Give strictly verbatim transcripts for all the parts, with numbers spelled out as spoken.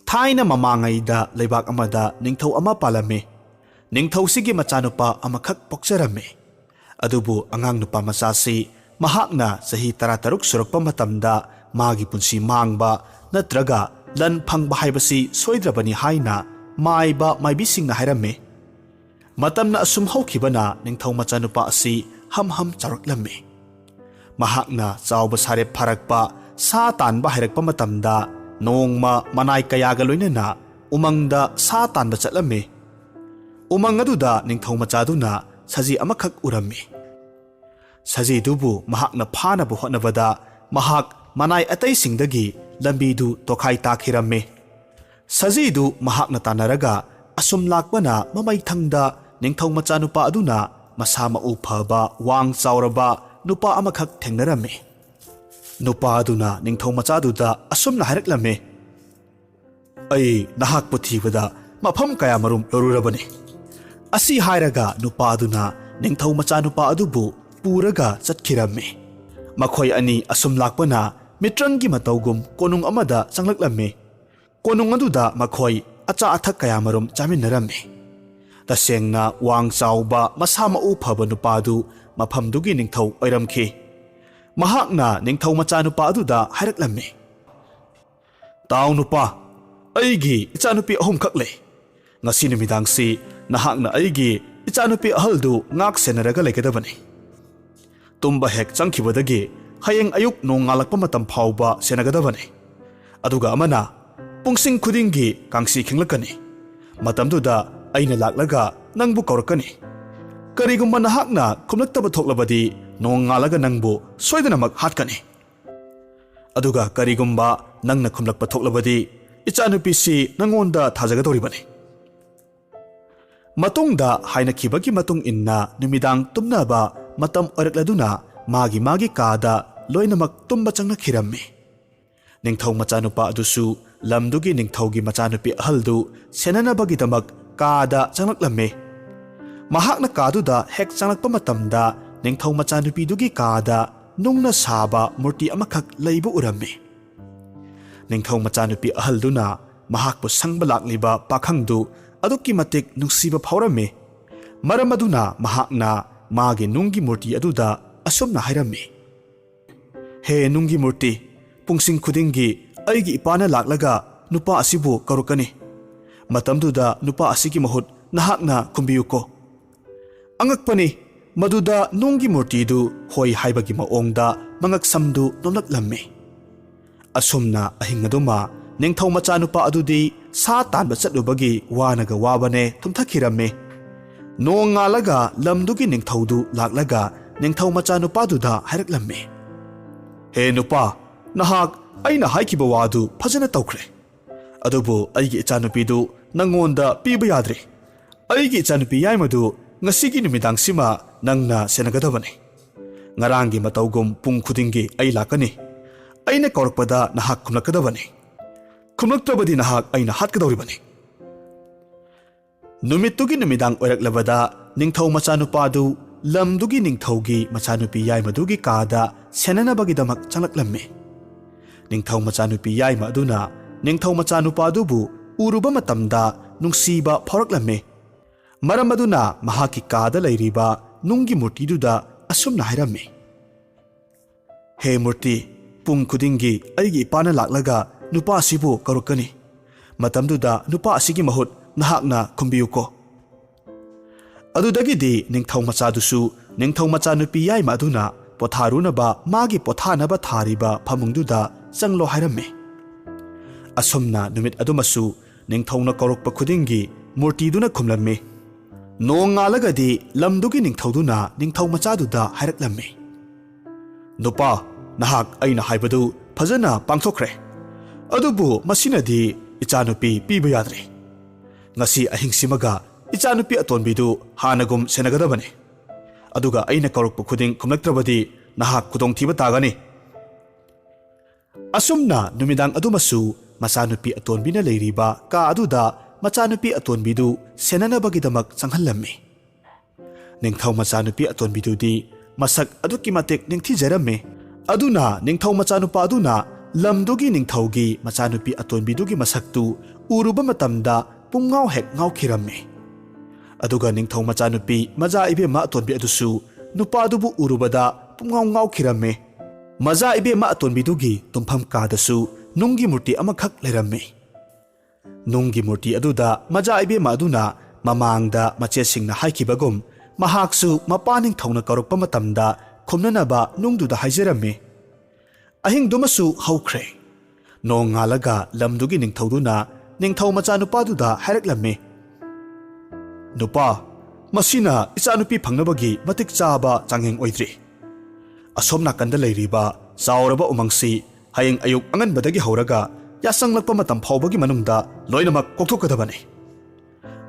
ꯊꯥꯏꯅ ꯃꯃꯥꯡꯉꯩꯗ ꯂꯩꯕꯥꯛ ꯑꯃꯗ ꯅꯤꯡꯊꯧ ꯑꯃ ꯄꯥꯜꯂꯝꯃꯤ꯫ ꯅꯤꯡꯊꯧꯁꯤꯒꯤ ꯃꯆꯥꯅꯨꯄꯥ ꯑꯃꯈꯛ ꯄꯣꯛꯆꯔꯝꯃꯤ꯫ ꯑꯗꯨꯕꯨ ꯑꯉꯥꯡ ꯅꯨꯄꯥ ꯃꯆꯥꯁꯤ ꯃꯍꯥꯛꯅ ꯆꯍꯤ ꯇꯔꯥꯇꯔꯨꯛ ꯁꯨꯔꯛꯄ ꯃꯇꯝꯗ ꯃꯥꯒꯤ ꯄꯨꯟꯁꯤ ꯃꯥꯡꯕ ꯅꯠꯇ꯭ꯔꯒ ꯂꯟ ꯐꯪꯕ ꯍꯥꯏꯕꯁꯤ ꯁꯣꯏꯗ꯭ꯔꯕꯅꯤ ꯍꯥꯏꯅ ꯃꯥꯏꯕ ꯃꯥꯏꯕꯤꯁꯤꯡꯅ ꯍꯥꯏꯔꯝꯃꯤ꯫ ꯃꯇꯝꯅ ꯑꯁꯨꯝ ꯍꯧꯈꯤꯕꯅ ꯅꯤꯡꯊꯧ ꯃꯆꯥꯅꯨꯄꯥ ꯑꯁꯤ ꯍꯝ ꯍꯝ ꯆꯥꯎꯔꯛꯂꯝꯃꯤ꯫ ꯃꯍꯥꯛꯅ ꯆꯥꯎꯕ ꯁꯥꯔꯦꯞ ꯐꯥꯔꯛꯄ, ꯁꯥ ꯇꯥꯟꯕ ꯍꯩꯔꯛꯄ ꯃꯇꯝꯗ ꯅꯣꯡꯃ ꯃꯅꯥꯏ ꯀꯌꯥꯒ ꯂꯣꯏꯅꯅ ꯎꯃꯪꯗ ꯁꯥ ꯇꯥꯟꯕ ꯆꯠꯂꯝꯃꯤ꯫ ꯎꯃꯪ ꯑꯗꯨꯗ ꯅꯤꯡꯊꯧ ꯃꯆꯥꯗꯨꯅ ꯁꯖꯤ ꯑꯃꯈꯛ ꯎꯔꯝꯃꯤ꯫ ꯁꯖꯤꯗꯨꯕꯨ ꯃꯍꯥꯛꯅ ꯐꯥꯅꯕ ꯍꯣꯠꯅꯕꯗ ꯃꯍꯥꯛ ꯃꯅꯥꯏ ꯑꯇꯩꯁꯤꯡꯗꯒꯤ ꯂꯝꯕꯤꯗꯨ ꯇꯣꯈꯥꯏ ꯇꯥꯈꯤꯔꯝꯃꯤ꯫ ꯁꯖꯤꯗꯨ ꯃꯍꯥꯛꯅ ꯇꯥꯟꯅꯔꯒ ꯑꯁꯨꯝ ꯂꯥꯛꯄꯅ ꯃꯃꯩꯊꯪꯗ ꯅꯤꯡꯊꯧ ꯃꯆꯥꯅꯨꯄꯥ ꯑꯗꯨꯅ ꯃꯁꯥ ꯃꯎ ꯐꯕ, ꯋꯥꯡ ꯆꯥꯎꯔꯕ ꯅꯨꯄꯥ ꯑꯃꯈꯛ ꯊꯦꯡꯅꯔꯝꯃꯤ꯫ ꯅꯨꯄꯥ ꯑꯗꯨꯅ ꯅꯤꯡꯊꯧ ꯃꯆꯥꯗꯨꯗ ꯑꯁꯨꯝꯅ ꯍꯥꯏꯔꯛꯂꯝꯃꯤ, "ꯑꯩ ꯅꯍꯥꯛꯄꯨ ꯊꯤꯕꯗ ꯃꯐꯝ ꯀꯌꯥꯃꯔꯨꯝ ꯂꯣꯔꯨꯔꯕꯅꯤ꯫" ꯑꯁꯤ ꯍꯥꯏꯔꯒ ꯅꯨꯄꯥ ꯑꯗꯨꯅ ꯅꯤꯡꯊꯧ ꯃꯆꯥꯅꯨꯄꯥ ꯑꯗꯨꯕꯨ ꯄꯨꯔꯒ ꯆꯠꯈꯤꯔꯝꯃꯤ꯫ ꯃꯈꯣꯏ ꯑꯅꯤ ꯑꯁꯨꯝ ꯂꯥꯛꯄꯅ ꯃꯤꯇ꯭ꯔꯪꯒꯤ ꯃꯇꯧꯒꯨꯝ ꯀꯣꯅꯨꯡ ꯑꯃꯗ ꯆꯪꯂꯛꯂꯝꯃꯤ꯫ ꯀꯣꯅꯨꯡ ꯑꯗꯨꯗ ꯃꯈꯣꯏ ꯑꯆꯥ ꯑꯊꯛ ꯀꯌꯥꯃꯔꯨꯝ ꯆꯥꯃꯤꯟꯅꯔꯝꯃꯤ꯫ ꯇꯁꯦꯡꯅ ꯋꯥꯡ ꯆꯥꯎꯕ, ꯃꯁꯥ ꯃꯎ ꯐꯕ ꯅꯨꯄꯥꯗꯨ ꯃꯐꯝꯗꯨꯒꯤ ꯅꯤꯡꯊꯧ ꯑꯣꯏꯔꯝꯈꯤ꯫ ꯃꯍꯥꯛꯅ ꯅꯤꯡꯊꯧ ꯃꯆꯥꯅꯨꯄꯥ ꯑꯗꯨꯗ ꯍꯥꯏꯔꯛꯂꯝꯃꯤ, "ꯇꯥꯎ ꯅꯨꯄꯥ, ꯑꯩꯒꯤ ꯏꯆꯥꯅꯨꯄꯤ ꯑꯍꯨꯝꯈꯛ ꯂꯩ꯫ ꯉꯁꯤ ꯅꯨꯃꯤꯗꯥꯡꯁꯤ ꯅꯍꯥꯛꯅ ꯑꯩꯒꯤ ꯏꯆꯥꯅꯨꯄꯤ ꯑꯍꯜꯗꯨ ꯉꯥꯛ ꯁꯦꯟꯅꯔꯒ ꯂꯩꯒꯗꯕꯅꯤ꯫ ꯇꯨꯝꯕ ꯍꯦꯛ ꯆꯪꯈꯤꯕꯗꯒꯤ ꯍꯌꯦꯡ ꯑꯌꯨꯛ ꯅꯣꯡ ꯉꯥꯜꯂꯛꯄ ꯃꯇꯝ ꯐꯥꯎꯕ ꯁꯦꯟꯅꯒꯗꯕꯅꯤ꯫ ꯑꯗꯨꯒ ꯑꯃꯅ ꯄꯨꯡꯁꯤꯡ ꯈꯨꯗꯤꯡꯒꯤ ꯀꯥꯡꯁꯤ ꯈꯤꯡꯂꯛꯀꯅꯤ꯫ ꯃꯇꯝꯗꯨꯗ ꯑꯩꯅ ꯂꯥꯛꯂꯒ ꯅꯪꯕꯨ ꯀꯧꯔꯛꯀꯅꯤ꯫ ꯀꯔꯤꯒꯨꯝꯕ ꯅꯍꯥꯛꯅ ꯈꯨꯝꯂꯛꯇꯕ ꯊꯣꯛꯂꯕꯗꯤ ꯅꯣꯡ ꯉꯥꯜꯂꯒ ꯅꯪꯕꯨ ꯁꯣꯏꯗꯅꯃꯛ ꯍꯥꯠꯀꯅꯤ꯫ ꯑꯗꯨꯒ ꯀꯔꯤꯒꯨꯝꯕ ꯅꯪꯅ ꯈꯨꯝꯂꯛꯄ ꯊꯣꯛꯂꯕꯗꯤ ꯏꯆꯥꯅꯨꯄꯤꯁꯤ ꯅꯪꯉꯣꯟꯗ ꯊꯥꯖꯒꯗꯧꯔꯤꯕꯅꯤ꯫" ꯃꯇꯨꯡꯗ ꯍꯥꯏꯅꯈꯤꯕꯒꯤ ꯃꯇꯨꯡ ꯏꯟꯅ ꯅꯨꯃꯤꯗꯥꯡ ꯇꯨꯝꯅꯕ ꯃꯇꯝ ꯑꯣꯏꯔꯛꯂꯗꯨꯅ ꯃꯥꯒꯤ ꯃꯥꯒꯤ ꯀꯥꯗ ꯂꯣꯏꯅꯃꯛ ꯇꯨꯝꯕ ꯆꯪꯅꯈꯤꯔꯝꯃꯤ꯫ ꯅꯤꯡꯊꯧ ꯃꯆꯥꯅꯨꯄꯥ ꯑꯗꯨꯁꯨ ꯂꯝꯗꯨꯒꯤ ꯅꯤꯡꯊꯧꯒꯤ ꯃꯆꯥꯅꯨꯄꯤ ꯑꯍꯜꯗꯨ ꯁꯦꯟꯅꯅꯕꯒꯤꯗꯃꯛ ꯀꯥꯗ ꯆꯪꯂꯛꯂꯝꯃꯤ꯫ ꯃꯍꯥꯛꯅ ꯀꯥꯗꯨꯗ ꯍꯦꯛ ꯆꯪꯂꯛꯄ ꯃꯇꯝꯗ ꯅꯤꯡꯊꯧ ꯃꯆꯥꯅꯨꯄꯤꯗꯨꯒꯤ ꯀꯥꯗ ꯅꯨꯡꯅ ꯁꯥꯕ ꯃꯨꯔꯇꯤ ꯑꯃꯈꯛ ꯂꯩꯕ ꯎꯔꯝꯃꯤ꯫ ꯅꯤꯡꯊꯧ ꯃꯆꯥꯅꯨꯄꯤ ꯑꯍꯜꯗꯨꯅ ꯃꯍꯥꯛꯄꯨ ꯁꯪꯕ ꯂꯥꯛꯂꯤꯕ ꯄꯥꯈꯪꯗꯨ ꯑꯗꯨꯛꯀꯤ ꯃꯇꯤꯛ ꯅꯨꯡꯁꯤꯕ ꯐꯥꯎꯔꯝꯃꯤ꯫ ꯃꯔꯝ ꯑꯗꯨꯅ ꯃꯍꯥꯛꯅ ꯃꯥꯒꯤ ꯅꯨꯡꯒꯤ ꯃꯨꯔꯇꯤ ꯑꯗꯨꯗ ꯑꯁꯨꯝꯅ ꯍꯥꯏꯔꯝꯃꯤ, "ꯍꯦ ꯅꯨꯡꯒꯤ ꯃꯨꯔꯇꯤ, ꯄꯨꯡꯁꯤꯡ ꯈꯨꯗꯤꯡꯒꯤ ꯑꯩꯒꯤ ꯏꯄꯥꯅ ꯂꯥꯛꯂꯒ ꯅꯨꯄꯥ ꯑꯁꯤꯕꯨ ꯀꯧꯔꯛꯀꯅꯤ꯫ ꯃꯇꯝꯗꯨꯗ ꯅꯨꯄꯥ ꯑꯁꯤꯒꯤ ꯃꯍꯨꯠ ꯅꯍꯥꯛꯅ ꯈꯨꯝꯕꯤꯌꯨꯀꯣ꯫" ꯑꯉꯛꯄꯅꯤ, ꯃꯗꯨꯗ ꯅꯨꯡꯒꯤ ꯃꯨꯔꯇꯤꯗꯨ ꯍꯣꯏ ꯍꯥꯏꯕꯒꯤ ꯃꯑꯣꯡꯗ ꯃꯉꯛꯁꯝꯗꯨ ꯅꯣꯝꯂꯛꯂꯝꯃꯤ꯫ ꯑꯁꯨꯝꯅ ꯑꯍꯤꯡ ꯑꯗꯨꯃ ꯅꯤꯡꯊꯧ ꯃꯆꯥꯅꯨꯄꯥ ꯑꯗꯨꯗꯤ ꯁꯥ ꯇꯥꯟꯕ ꯆꯠꯂꯨꯕꯒꯤ ꯋꯥꯅꯒ ꯋꯥꯕꯅꯦ ꯇꯨꯝꯊꯈꯤꯔꯝꯃꯤ꯫ ꯅꯣꯡ ꯉꯥꯜꯂꯒ ꯂꯝꯗꯨꯒꯤ ꯅꯤꯡꯊꯧꯗꯨ ꯂꯥꯛꯂꯒ ꯅꯤꯡꯊꯧ ꯃꯆꯥꯅꯨꯄꯥꯗꯨꯗ ꯍꯥꯏꯔꯛꯂꯝꯃꯤ, "ꯍꯦ ꯅꯨꯄꯥ, ꯅꯍꯥꯛ ꯑꯩꯅ ꯍꯥꯏꯈꯤꯕ ꯋꯥꯗꯨ ꯐꯖꯅ ꯇꯧꯈ꯭ꯔꯦ꯫ ꯑꯗꯨꯕꯨ ꯑꯩꯒꯤ ꯏꯆꯥꯅꯨꯄꯤꯗꯨ ꯅꯪꯉꯣꯟꯗ ꯄꯤꯕ ꯌꯥꯗ꯭ꯔꯦ꯫ ꯑꯩꯒꯤ ꯏꯆꯥꯅꯨꯄꯤ ꯌꯥꯏꯃꯗꯨ ꯉꯁꯤꯒꯤ ꯅꯨꯃꯤꯗꯥꯡꯁꯤꯃ ꯅꯪꯅ ꯁꯦꯟꯅꯒꯗꯕꯅꯤ꯫ ꯉꯔꯥꯡꯒꯤ ꯃꯇꯧꯒꯨꯝ ꯄꯨꯡ ꯈꯨꯗꯤꯡꯒꯤ ꯑꯩ ꯂꯥꯛꯀꯅꯤ꯫ ꯑꯩꯅ ꯀꯧꯔꯛꯄꯗ ꯅꯍꯥꯛ ꯈꯨꯝꯂꯛꯀꯗꯕꯅꯤ꯫ ꯈꯨꯝꯂꯛꯇ꯭ꯔꯕꯗꯤ ꯅꯍꯥꯛ ꯑꯩꯅ ꯍꯥꯠꯀꯗꯧꯔꯤꯕꯅꯤ꯫" ꯅꯨꯃꯤꯠꯇꯨꯒꯤ ꯅꯨꯃꯤꯗꯥꯡ ꯑꯣꯏꯔꯛꯂꯕꯗ ꯅꯤꯡꯊꯧ ꯃꯆꯥꯅꯨꯄꯥꯗꯨ ꯂꯝꯗꯨꯒꯤ ꯅꯤꯡꯊꯧꯒꯤ ꯃꯆꯥꯅꯨꯄꯤ ꯌꯥꯏꯃꯗꯨꯒꯤ ꯀꯥꯗ ꯁꯦꯟꯅꯅꯕꯒꯤꯗꯃꯛ ꯆꯪꯂꯛꯂꯝꯃꯤ꯫ ꯅꯤꯡꯊꯧ ꯃꯆꯥꯅꯨꯄꯤ ꯌꯥꯏꯃ ꯑꯗꯨꯅ ꯅꯤꯡꯊꯧ ꯃꯆꯥꯅꯨꯄꯥꯗꯨꯕꯨ ꯎꯔꯨꯕ ꯃꯇꯝꯗ ꯅꯨꯡꯁꯤꯕ ꯐꯥꯎꯔꯛꯂꯝꯃꯤ꯫ ꯃꯔꯝ ꯑꯗꯨꯅ ꯃꯍꯥꯛꯀꯤ ꯀꯥꯗ ꯂꯩꯔꯤꯕ ꯅꯨꯡꯒꯤ ꯃꯨꯔꯇꯤꯗꯨꯗ ꯑꯁꯨꯝꯅ ꯍꯥꯏꯔꯝꯃꯤ, "ꯍꯦ ꯃꯨꯔꯇꯤ, ꯄꯨꯡ ꯈꯨꯗꯤꯡꯒꯤ ꯑꯩꯒꯤ ꯏꯄꯥꯅ ꯂꯥꯛꯂꯒ ꯅꯨꯄꯥ ꯑꯁꯤꯕꯨ ꯀꯧꯔꯛꯀꯅꯤ꯫ ꯃꯇꯝꯗꯨꯗ ꯅꯨꯄꯥ ꯑꯁꯤꯒꯤ ꯃꯍꯨꯠ ꯅꯍꯥꯛꯅ ꯈꯨꯝꯕꯤꯌꯨꯀꯣ꯫" ꯑꯗꯨꯗꯒꯤꯗꯤ ꯅꯤꯡꯊꯧ ꯃꯆꯥꯗꯨꯁꯨ ꯅꯤꯡꯊꯧ ꯃꯆꯥꯅꯨꯄꯤ ꯌꯥꯏꯃ ꯑꯗꯨꯅ ꯄꯣꯊꯥꯔꯨꯅꯕ ꯃꯥꯒꯤ ꯄꯣꯊꯥꯅꯕ ꯊꯥꯔꯤꯕ ꯐꯃꯨꯡꯗꯨꯗ ꯆꯪꯂꯣ ꯍꯥꯏꯔꯝꯃꯤ꯫ ꯑꯁꯨꯝꯅ ꯅꯨꯃꯤꯠ ꯑꯗꯨꯃꯁꯨ ꯅꯤꯡꯊꯧꯅ ꯀꯧꯔꯛꯄ ꯈꯨꯗꯤꯡꯒꯤ ꯃꯨꯔꯇꯤꯗꯨꯅ ꯈꯨꯝꯂꯝꯃꯤ꯫ ꯅꯣꯡ ꯉꯥꯜꯂꯒꯗꯤ ꯂꯝꯗꯨꯒꯤ ꯅꯤꯡꯊꯧꯗꯨꯅ ꯅꯤꯡꯊꯧ ꯃꯆꯥꯗꯨꯗ ꯍꯥꯏꯔꯛꯂꯝꯃꯤ, "ꯅꯨꯄꯥ, ꯅꯍꯥꯛ ꯑꯩꯅ ꯍꯥꯏꯕꯗꯨ ꯐꯖꯅ ꯄꯥꯡꯊꯣꯛꯈ꯭ꯔꯦ꯫ ꯑꯗꯨꯕꯨ ꯃꯁꯤꯅꯗꯤ ꯏꯆꯥꯅꯨꯄꯤ ꯄꯤꯕ ꯌꯥꯗ꯭ꯔꯦ꯫ ꯉꯁꯤ ꯑꯍꯤꯡꯁꯤꯃꯒ ꯏꯆꯥꯅꯨꯄꯤ ꯑꯇꯣꯟꯕꯤꯗꯨ ꯍꯥꯟꯅꯒꯨꯝ ꯁꯦꯟꯅꯒꯗꯕꯅꯤ꯫ ꯑꯗꯨꯒ ꯑꯩꯅ ꯀꯧꯔꯛꯄ ꯈꯨꯗꯤꯡ ꯈꯨꯝꯂꯛꯇ꯭ꯔꯕꯗꯤ ꯅꯍꯥꯛ ꯈꯨꯗꯣꯡꯊꯤꯕ ꯇꯥꯒꯅꯤ꯫" ꯑꯁꯨꯝꯅ ꯅꯨꯃꯤꯗꯥꯡ ꯑꯗꯨꯃꯁꯨ ꯃꯆꯥꯅꯨꯄꯤ ꯑꯇꯣꯟꯕꯤꯅ ꯂꯩꯔꯤꯕ ꯀꯥ ꯑꯗꯨꯗ ꯃꯆꯥꯅꯨꯄꯤ ꯑꯇꯣꯟꯕꯤꯗꯨ ꯁꯦꯟꯅꯅꯕꯒꯤꯗꯃꯛ ꯆꯪꯍꯜꯂꯝꯃꯤ꯫ ꯅꯤꯡꯊꯧ ꯃꯆꯥꯅꯨꯄꯤ ꯑꯇꯣꯟꯕꯤꯗꯨꯗꯤ ꯃꯁꯛ ꯑꯗꯨꯛꯀꯤ ꯃꯇꯤꯛ ꯅꯤꯡꯊꯤꯖꯔꯝꯃꯤ꯫ ꯑꯗꯨꯅ ꯅꯤꯡꯊꯧ ꯃꯆꯥꯅꯨꯄꯥ ꯑꯗꯨꯅ ꯂꯝꯗꯨꯒꯤ ꯅꯤꯡꯊꯧꯒꯤ ꯃꯆꯥꯅꯨꯄꯤ ꯑꯇꯣꯟꯕꯤꯗꯨꯒꯤ ꯃꯁꯛꯇꯨ ꯎꯔꯨꯕ ꯃꯇꯝꯗ ꯄꯨꯝꯉꯥꯎ ꯍꯦꯛ ꯉꯥꯎꯈꯤꯔꯝꯃꯤ꯫ ꯑꯗꯨꯒ ꯅꯤꯡꯊꯧ ꯃꯆꯥꯅꯨꯄꯤ ꯃꯖꯥ ꯏꯕꯦꯝꯃ ꯑꯇꯣꯟꯕꯤ ꯑꯗꯨꯁꯨ ꯅꯨꯄꯥꯗꯨꯕꯨ ꯎꯔꯨꯕꯗ ꯄꯨꯝꯉꯥꯎ ꯉꯥꯎꯈꯤꯔꯝꯃꯤ꯫ ꯃꯖꯥ ꯏꯕꯦꯝꯃ ꯑꯇꯣꯟꯕꯤꯗꯨꯒꯤ ꯇꯨꯝꯐꯝ ꯀꯥꯗꯁꯨ ꯅꯨꯡꯒꯤ ꯃꯨꯔꯇꯤ ꯑꯃꯈꯛ ꯂꯩꯔꯝꯃꯤ꯫ ꯅꯨꯡꯒꯤ ꯃꯨꯔꯇꯤ ꯑꯗꯨꯗ ꯃꯖꯥ ꯏꯕꯦꯝꯃ ꯑꯗꯨꯅ ꯃꯃꯥꯡꯗ ꯃꯆꯦꯁꯤꯡꯅ ꯍꯥꯏꯈꯤꯕꯒꯨꯝ ꯃꯍꯥꯛꯁꯨ ꯃꯄꯥ ꯅꯤꯡꯊꯧꯅ ꯀꯧꯔꯛꯄ ꯃꯇꯝꯗ ꯈꯨꯝꯅꯅꯕ ꯅꯨꯡꯗꯨꯗ ꯍꯥꯏꯖꯔꯝꯃꯤ꯫ ꯑꯍꯤꯡꯗꯨꯃꯁꯨ ꯍꯧꯈ꯭ꯔꯦ꯫ ꯅꯣꯡꯉꯥꯜꯂꯒ ꯂꯝꯗꯨꯒꯤ ꯅꯤꯡꯊꯧꯗꯨꯅ ꯅꯤꯡꯊꯧ ꯃꯆꯥꯅꯨꯄꯥꯗꯨꯗ ꯍꯥꯏꯔꯛꯂꯝꯃꯤ, "ꯅꯨꯄꯥ, ꯃꯁꯤꯅ ꯏꯆꯥꯅꯨꯄꯤ ꯐꯪꯅꯕꯒꯤ ꯃꯇꯤꯛ ꯆꯥꯕ ꯆꯥꯡꯌꯦꯡ ꯑꯣꯏꯗ꯭ꯔꯤ꯫ ꯑꯁꯣꯝ ꯅꯥꯀꯟꯗ ꯂꯩꯔꯤꯕ ꯆꯥꯎꯔꯕ ꯎꯃꯪꯁꯤ ꯍꯌꯦꯡ ꯑꯌꯨꯛ ꯑꯉꯟꯕꯗꯒꯤ ꯍꯧꯔꯒ ꯌꯥꯆꯪꯂꯛꯄ ꯃꯇꯝ ꯐꯥꯎꯕꯒꯤ ꯃꯅꯨꯡꯗ ꯂꯣꯏꯅꯃꯛ ꯀꯣꯛꯊꯣꯛꯀꯗꯕꯅꯤ꯫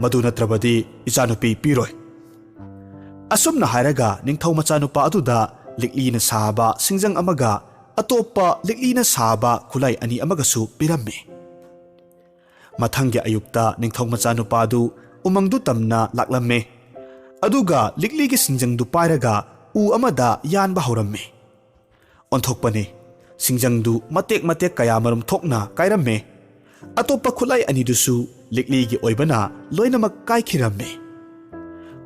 ꯃꯗꯨ ꯅꯠꯇ꯭ꯔꯕꯗꯤ ꯏꯆꯥꯅꯨꯄꯤ ꯄꯤꯔꯣꯏ꯫" ꯑꯁꯨꯝꯅ ꯍꯥꯏꯔꯒ ꯅꯤꯡꯊꯧ ꯃꯆꯥꯅꯨꯄꯥ ꯑꯗꯨꯗ ꯂꯤꯛꯂꯤꯅ ꯁꯥꯕ ꯁꯤꯡꯖꯪ ꯑꯃꯒ ꯑꯇꯣꯞꯄ ꯂꯤꯛꯂꯤꯅ ꯁꯥꯕ ꯈꯨꯠꯂꯥꯏ ꯑꯅꯤ ꯑꯃꯒꯁꯨ ꯄꯤꯔꯝꯃꯤ꯫ ꯃꯊꯪꯒꯤ ꯑꯌꯨꯛꯇ ꯅꯤꯡꯊꯧ ꯃꯆꯥꯅꯨꯄꯥꯗꯨ ꯎꯃꯪꯗꯨ ꯇꯝꯅ ꯂꯥꯛꯂꯝꯃꯤ꯫ ꯑꯗꯨꯒ ꯂꯤꯛꯂꯤꯒꯤ ꯁꯤꯡꯖꯪꯗꯨ ꯄꯥꯏꯔꯒ ꯎ ꯑꯃꯗ ꯌꯥꯟꯕ ꯍꯧꯔꯝꯃꯤ꯫ ꯑꯣꯟꯊꯣꯛꯄꯅꯤ, ꯁꯤꯡꯖꯪꯗꯨ ꯃꯇꯦꯛ ꯃꯇꯦꯛ ꯀꯌꯥꯃꯔꯨꯝ ꯊꯣꯛꯅ ꯀꯥꯏꯔꯝꯃꯤ꯫ ꯑꯇꯣꯞꯄ ꯈꯨꯠꯂꯥꯏ ꯑꯅꯤꯗꯨꯁꯨ ꯂꯤꯛꯂꯤꯒꯤ ꯑꯣꯏꯕꯅ ꯂꯣꯏꯅꯃꯛ ꯀꯥꯏꯈꯤꯔꯝꯃꯤ꯫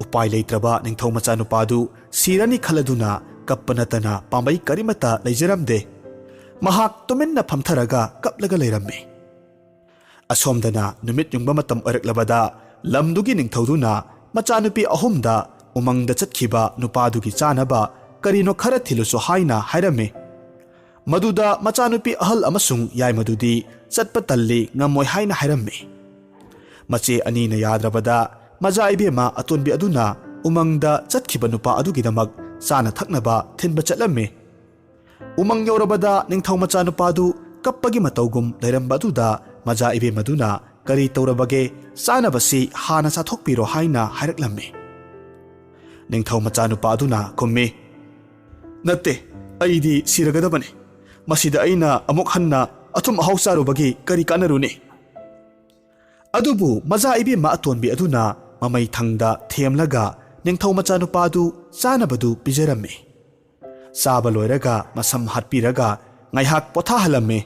ꯎꯄꯥꯏ ꯂꯩꯇ꯭ꯔꯕ ꯅꯤꯡꯊꯧ ꯃꯆꯥꯅꯨꯄꯥꯗꯨ ꯁꯤꯔꯅꯤ ꯈꯜꯂꯗꯨꯅ ꯀꯞꯄ ꯅꯠꯇꯅ ꯄꯥꯝꯕꯩ ꯀꯔꯤꯃꯠꯇ ꯂꯩꯖꯔꯝꯗꯦ꯫ ꯃꯍꯥꯛ ꯇꯨꯃꯤꯟꯅ ꯐꯝꯊꯔꯒ ꯀꯞꯂꯒ ꯂꯩꯔꯝꯃꯤ꯫ ꯑꯁꯣꯝꯗꯅ ꯅꯨꯃꯤꯠ ꯌꯨꯡꯕ ꯃꯇꯝ ꯑꯣꯏꯔꯛꯂꯕꯗ ꯂꯝꯗꯨꯒꯤ ꯅꯤꯡꯊꯧꯗꯨꯅ ꯃꯆꯥꯅꯨꯄꯤ ꯑꯍꯨꯝꯗ ꯎꯃꯪꯗ ꯆꯠꯈꯤꯕ ꯅꯨꯄꯥꯗꯨꯒꯤ ꯆꯥꯅꯕ ꯀꯔꯤꯅꯣ ꯈꯔ ꯊꯤꯜꯂꯨꯁꯨ ꯍꯥꯏꯅ ꯍꯥꯏꯔꯝꯃꯤ꯫ ꯃꯗꯨꯗ ꯃꯆꯥꯅꯨꯄꯤ ꯑꯍꯜ ꯑꯃꯁꯨꯡ ꯌꯥꯏꯃꯗꯨꯗꯤ ꯆꯠꯄ ꯇꯜꯂꯤ, ꯉꯝꯃꯣꯏ ꯍꯥꯏꯅ ꯍꯥꯏꯔꯝꯃꯤ꯫ ꯃꯆꯦ ꯑꯅꯤꯅ ꯌꯥꯗ꯭ꯔꯕꯗ ꯃꯖꯥ ꯏꯕꯦꯝꯃ ꯑꯇꯣꯟꯕꯤ ꯑꯗꯨꯅ ꯎꯃꯪꯗ ꯆꯠꯈꯤꯕ ꯅꯨꯄꯥ ꯑꯗꯨꯒꯤꯗꯃꯛ ꯆꯥꯅ ꯊꯛꯅꯕ ꯊꯤꯟꯕ ꯆꯠꯂꯝꯃꯤ꯫ ꯎꯃꯪ ꯌꯧꯔꯕꯗ ꯅꯤꯡꯊꯧ ꯃꯆꯥꯅꯨꯄꯥꯗꯨ ꯀꯞꯄꯒꯤ ꯃꯇꯧꯒꯨꯝ ꯂꯩꯔꯝꯕ ꯑꯗꯨꯗ ꯃꯖꯥ ꯏꯕꯦꯝꯃꯗꯨꯅ ꯀꯔꯤ ꯇꯧꯔꯕꯒꯦ, ꯆꯥꯅꯕꯁꯤ ꯍꯥꯟꯅ ꯆꯥꯊꯣꯛꯄꯤꯔꯣ ꯍꯥꯏꯅ ꯍꯥꯏꯔꯛꯂꯝꯃꯤ꯫ ꯅꯤꯡꯊꯧ ꯃꯆꯥꯅꯨꯄꯥ ꯑꯗꯨꯅ ꯈꯨꯝꯃꯤ, "ꯅꯠꯇꯦ, ꯑꯩꯗꯤ ꯁꯤꯔꯒꯗꯕꯅꯤ꯫ ꯃꯁꯤꯗ ꯑꯩꯅ ꯑꯃꯨꯛ ꯍꯟꯅ ꯑꯊꯨꯝ ꯑꯍꯥꯎ ꯆꯥꯔꯨꯕꯒꯤ ꯀꯔꯤ ꯀꯥꯟꯅꯔꯨꯅꯤ?" ꯑꯗꯨꯕꯨ ꯃꯖꯥ ꯏꯕꯦꯝꯃ ꯑꯇꯣꯟꯕꯤ ꯑꯗꯨꯅ ꯃꯃꯩ ꯊꯪꯗ ꯊꯦꯝꯂꯒ ꯅꯤꯡꯊꯧ ꯃꯆꯥꯅꯨꯄꯥꯗꯨ ꯆꯥꯅꯕꯗꯨ ꯄꯤꯖꯔꯝꯃꯤ꯫ ꯆꯥꯕ ꯂꯣꯏꯔꯒ ꯃꯁꯝ ꯍꯥꯠꯄꯤꯔꯒ ꯉꯥꯏꯍꯥꯛ ꯄꯣꯊꯥꯍꯜꯂꯝꯃꯤ꯫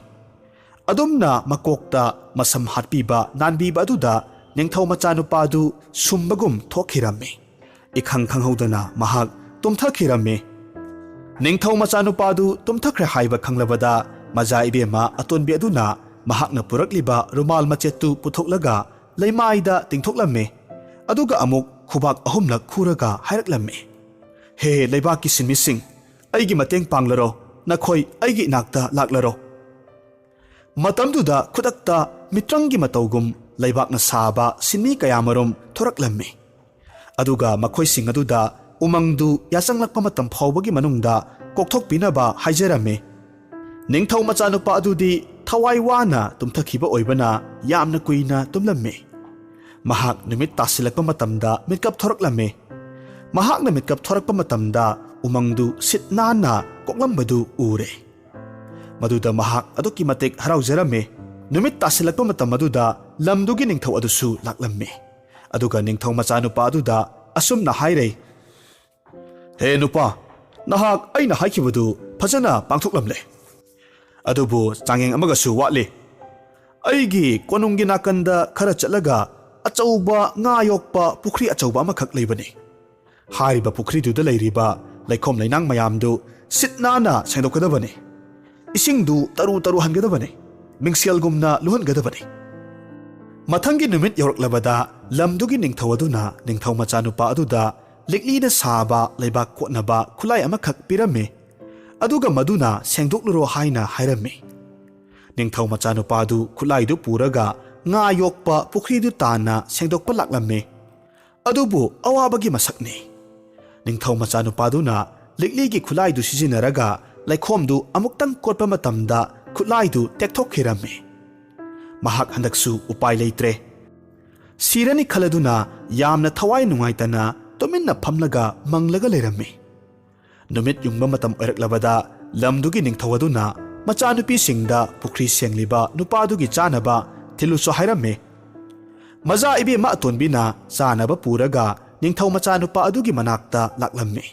ꯑꯗꯨꯝꯅ ꯃꯀꯣꯛꯇ ꯃꯁꯝ ꯍꯥꯠꯄꯤꯕ ꯅꯥꯟꯕꯤꯕ ꯑꯗꯨꯗ ꯅꯤꯡꯊꯧ ꯃꯆꯥꯅꯨꯄꯥꯗꯨ ꯁꯨꯝꯕꯒꯨꯝ ꯊꯣꯛꯈꯤꯔꯝꯃꯤ꯫ ꯏꯈꯪ ꯈꯪꯍꯧꯗꯅ ꯃꯍꯥꯛ ꯇꯨꯝꯊꯈꯤꯔꯝꯃꯤ꯫ ꯅꯤꯡꯊꯧ ꯃꯆꯥꯅꯨꯄꯥꯗꯨ ꯇꯨꯝꯊꯈ꯭ꯔꯦ ꯍꯥꯏꯕ ꯈꯪꯂꯕꯗ ꯃꯖꯥ ꯏꯕꯦꯝꯃ ꯑꯇꯣꯟꯕꯤ ꯑꯗꯨꯅ ꯃꯍꯥꯛꯅ ꯄꯨꯔꯛꯂꯤꯕ ꯔꯨꯃꯥꯜ ꯃꯆꯦꯠꯇꯨ ꯄꯨꯊꯣꯛꯂꯒ ꯂꯩꯃꯥꯏꯗ ꯇꯤꯡꯊꯣꯛꯂꯝꯃꯤ꯫ ꯑꯗꯨꯒ ꯑꯃꯨꯛ ꯈꯨꯕꯥꯛ ꯑꯍꯨꯝꯂꯛ ꯈꯨꯔꯒ ꯍꯥꯏꯔꯛꯂꯝꯃꯤ, "ꯍꯦ ꯂꯩꯕꯥꯛꯀꯤ ꯁꯤꯟꯃꯤꯁꯤꯡ, ꯑꯩꯒꯤ ꯃꯇꯦꯡ ꯄꯥꯡꯂꯔꯣ, ꯅꯈꯣꯏ ꯑꯩꯒꯤ ꯏꯅꯥꯛꯇ ꯂꯥꯛꯂꯔꯣ!" ꯃꯇꯝꯗꯨꯗ ꯈꯨꯗꯛꯇ ꯃꯤꯇ꯭ꯔꯪꯒꯤ ꯃꯇꯧꯒꯨꯝ ꯂꯩꯕꯥꯛꯅ ꯁꯥꯕ ꯁꯤꯟꯃꯤ ꯀꯌꯥꯃꯔꯨꯝ ꯊꯣꯔꯛꯂꯝꯃꯤ꯫ ꯑꯗꯨꯒ ꯃꯈꯣꯏꯁꯤꯡ ꯑꯗꯨꯗ ꯎꯃꯪꯗꯨ ꯌꯥꯆꯪꯂꯛꯄ ꯃꯇꯝ ꯐꯥꯎꯕꯒꯤ ꯃꯅꯨꯡꯗ ꯀꯣꯛꯊꯣꯛꯄꯤꯅꯕ ꯍꯥꯏꯖꯔꯝꯃꯤ꯫ ꯅꯤꯡꯊꯧ ꯃꯆꯥꯅꯨꯄꯥ ꯑꯗꯨꯗꯤ ꯊꯋꯥꯏ ꯋꯥꯅ ꯇꯨꯝꯊꯈꯤꯕ ꯑꯣꯏꯕꯅ ꯌꯥꯝꯅ ꯀꯨꯏꯅ ꯇꯨꯝꯂꯝꯃꯤ꯫ ꯃꯍꯥꯛ ꯅꯨꯃꯤꯠ ꯇꯥꯁꯤꯜꯂꯛꯄ ꯃꯇꯝꯗ ꯃꯤꯠꯀꯞ ꯊꯣꯔꯛꯂꯝꯃꯤ꯫ ꯃꯍꯥꯛꯅ ꯃꯤꯠꯀꯞ ꯊꯣꯔꯛꯄ ꯃꯇꯝꯗ ꯎꯃꯪꯗꯨ ꯁꯤꯠ ꯅꯥꯟꯅ ꯀꯣꯛꯂꯝꯕꯗꯨ ꯎꯔꯦ꯫ ꯃꯗꯨꯗ ꯃꯍꯥꯛ ꯑꯗꯨꯛꯀꯤ ꯃꯇꯤꯛ ꯍꯔꯥꯎꯖꯔꯝꯃꯤ꯫ ꯅꯨꯃꯤꯠ ꯇꯥꯁꯤꯜꯂꯛꯄ ꯃꯇꯝ ꯑꯗꯨꯗ ꯂꯝꯗꯨꯒꯤ ꯅꯤꯡꯊꯧ ꯑꯗꯨꯁꯨ ꯂꯥꯛꯂꯝꯃꯤ꯫ ꯑꯗꯨꯒ ꯅꯤꯡꯊꯧ ꯃꯆꯥꯅꯨꯄꯥ ꯑꯗꯨꯗ ꯑꯁꯨꯝꯅ ꯍꯥꯏꯔꯩ, "ꯍꯦ ꯅꯨꯄꯥ, ꯅꯍꯥꯛ ꯑꯩꯅ ꯍꯥꯏꯈꯤꯕꯗꯨ ꯐꯖꯅ ꯄꯥꯡꯊꯣꯛꯂꯝꯂꯦ꯫ ꯑꯗꯨꯕꯨ ꯆꯥꯡꯌꯦꯡ ꯑꯃꯒꯁꯨ ꯋꯥꯠꯂꯤ꯫ ꯑꯩꯒꯤ ꯀꯣꯅꯨꯡꯒꯤ ꯅꯥꯀꯟꯗ ꯈꯔ ꯆꯠꯂꯒ ꯑꯆꯧꯕ ꯉꯥ ꯌꯣꯛꯄ ꯄꯨꯈ꯭ꯔꯤ ꯑꯆꯧꯕ ꯑꯃꯈꯛ ꯂꯩꯕꯅꯤ꯫ ꯍꯥꯏꯔꯤꯕ ꯄꯨꯈ꯭ꯔꯤꯗꯨꯗ ꯂꯩꯔꯤꯕ ꯂꯩꯈꯣꯝ ꯂꯩꯅꯥꯡ ꯃꯌꯥꯝꯗꯨ ꯁꯤꯠ ꯅꯥꯟꯅ ꯁꯦꯡꯗꯣꯛꯀꯗꯕꯅꯤ꯫ ꯏꯁꯤꯡꯗꯨ ꯇꯔꯨ ꯇꯔꯨ ꯍꯟꯒꯗꯕꯅꯤ꯫ ꯃꯤꯡꯁꯦꯜꯒꯨꯝꯅ ꯂꯨꯍꯟꯒꯗꯕꯅꯤ꯫" ꯃꯊꯪꯒꯤ ꯅꯨꯃꯤꯠ ꯌꯧꯔꯛꯂꯕꯗ ꯂꯝꯗꯨꯒꯤ ꯅꯤꯡꯊꯧ ꯑꯗꯨꯅ ꯅꯤꯡꯊꯧ ꯃꯆꯥꯅꯨꯄꯥ ꯑꯗꯨꯗ ꯂꯤꯛꯂꯤꯅ ꯁꯥꯕ ꯂꯩꯕꯥꯛ ꯀꯣꯠꯅꯕ ꯈꯨꯠꯂꯥꯏ ꯑꯃꯈꯛ ꯄꯤꯔꯝꯃꯤ꯫ ꯑꯗꯨꯒ ꯃꯗꯨꯅ ꯁꯦꯡꯗꯣꯛꯂꯨꯔꯣ ꯍꯥꯏꯅ ꯍꯥꯏꯔꯝꯃꯤ꯫ ꯅꯤꯡꯊꯧ ꯃꯆꯥꯅꯨꯄꯥꯗꯨ ꯈꯨꯠꯂꯥꯏꯗꯨ ꯄꯨꯔꯒ ꯉꯥ ꯌꯣꯛꯄ ꯄꯨꯈ꯭ꯔꯤꯗꯨ ꯇꯥꯟꯅ ꯁꯦꯡꯗꯣꯛꯄ ꯂꯥꯛꯂꯝꯃꯤ꯫ ꯑꯗꯨꯕꯨ ꯑꯋꯥꯕꯒꯤ ꯃꯁꯛꯅꯤ꯫ ꯅꯤꯡꯊꯧ ꯃꯆꯥꯅꯨꯄꯥꯗꯨꯅ ꯂꯤꯛꯂꯤꯒꯤ ꯈꯨꯠꯂꯥꯏꯗꯨ ꯁꯤꯖꯤꯟꯅꯔꯒ ꯂꯩꯈꯣꯝꯗꯨ ꯑꯃꯨꯛꯇꯪ ꯀꯣꯠꯄ ꯃꯇꯝꯗ ꯈꯨꯠꯂꯥꯏꯗꯨ ꯇꯦꯛꯊꯣꯛꯈꯤꯔꯝꯃꯤ꯫ ꯃꯍꯥꯛ ꯍꯟꯗꯛꯁꯨ ꯎꯄꯥꯏ ꯂꯩꯇ꯭ꯔꯦ꯫ ꯁꯤꯔꯅꯤ ꯈꯜꯂꯗꯨꯅ ꯌꯥꯝꯅ ꯊꯋꯥꯏ ꯅꯨꯡꯉꯥꯏꯇꯅ ꯇꯨꯃꯤꯟꯅ ꯐꯝꯂꯒ ꯃꯪꯂꯒ ꯂꯩꯔꯝꯃꯤ꯫ ꯅꯨꯃꯤꯠ ꯌꯨꯡꯕ ꯃꯇꯝ ꯑꯣꯏꯔꯛꯂꯕꯗ ꯂꯝꯗꯨꯒꯤ ꯅꯤꯡꯊꯧ ꯑꯗꯨꯅ ꯃꯆꯥꯅꯨꯄꯤꯁꯤꯡꯗ ꯄꯨꯈ꯭ꯔꯤ ꯁꯦꯡꯂꯤꯕ ꯅꯨꯄꯥꯗꯨꯒꯤ ꯆꯥꯅꯕ ꯊꯤꯜꯂꯨꯁꯨ ꯍꯥꯏꯔꯝꯃꯤ꯫ ꯃꯖꯥ ꯏꯕꯦꯝꯃ ꯑꯇꯣꯟꯕꯤꯅ ꯆꯥꯅꯕ ꯄꯨꯔꯒ ꯅꯤꯡꯊꯧ ꯃꯆꯥꯅꯨꯄꯥ ꯑꯗꯨꯒꯤ ꯃꯅꯥꯛꯇ ꯂꯥꯛꯂꯝꯃꯤ꯫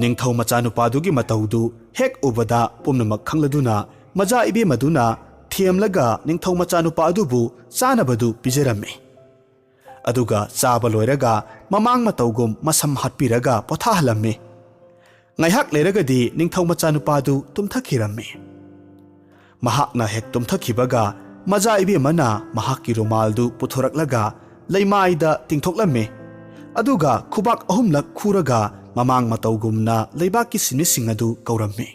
ꯅꯤꯡꯊꯧ ꯃꯆꯥꯅꯨꯄꯥꯗꯨꯒꯤ ꯃꯇꯧꯗꯨ ꯍꯦꯛ ꯎꯕꯗ ꯄꯨꯝꯅꯃꯛ ꯈꯪꯂꯗꯨꯅ ꯃꯖꯥ ꯏꯕꯦꯝꯃꯗꯨꯅ ꯊꯦꯝꯂꯒ ꯅꯤꯡꯊꯧ ꯃꯆꯥꯅꯨꯄꯥ ꯑꯗꯨꯕꯨ ꯆꯥꯅꯕꯗꯨ ꯄꯤꯖꯔꯝꯃꯤ꯫ ꯑꯗꯨꯒ ꯆꯥꯕ ꯂꯣꯏꯔꯒ ꯃꯃꯥꯡ ꯃꯇꯧꯒꯨꯝ ꯃꯁꯝ ꯍꯥꯠꯄꯤꯔꯒ ꯄꯣꯊꯥꯍꯜꯂꯝꯃꯤ꯫ ꯉꯥꯏꯍꯥꯛ ꯂꯩꯔꯒꯗꯤ ꯅꯤꯡꯊꯧ ꯃꯆꯥꯅꯨꯄꯥꯗꯨ ꯇꯨꯝꯊꯈꯤꯔꯝꯃꯤ꯫ ꯃꯍꯥꯛꯅ ꯍꯦꯛ ꯇꯨꯝꯊꯈꯤꯕꯒ ꯃꯖꯥ ꯏꯕꯦꯝꯃꯅ ꯃꯍꯥꯛꯀꯤ ꯔꯨꯃꯥꯜꯗꯨ ꯄꯨꯊꯣꯔꯛꯂꯒ ꯂꯩꯃꯥꯏꯗ ꯇꯤꯡꯊꯣꯛꯂꯝꯃꯤ꯫ ꯑꯗꯨꯒ ꯈꯨꯕꯥꯛ ꯑꯍꯨꯝꯂꯛ ꯈꯨꯔꯒ ꯃꯃꯥꯡ ꯃꯇꯧꯒꯨꯝꯅ ꯂꯩꯕꯥꯛꯀꯤ ꯁꯤꯟꯃꯤꯁꯤꯡ ꯑꯗꯨ ꯀꯧꯔꯝꯃꯤ꯫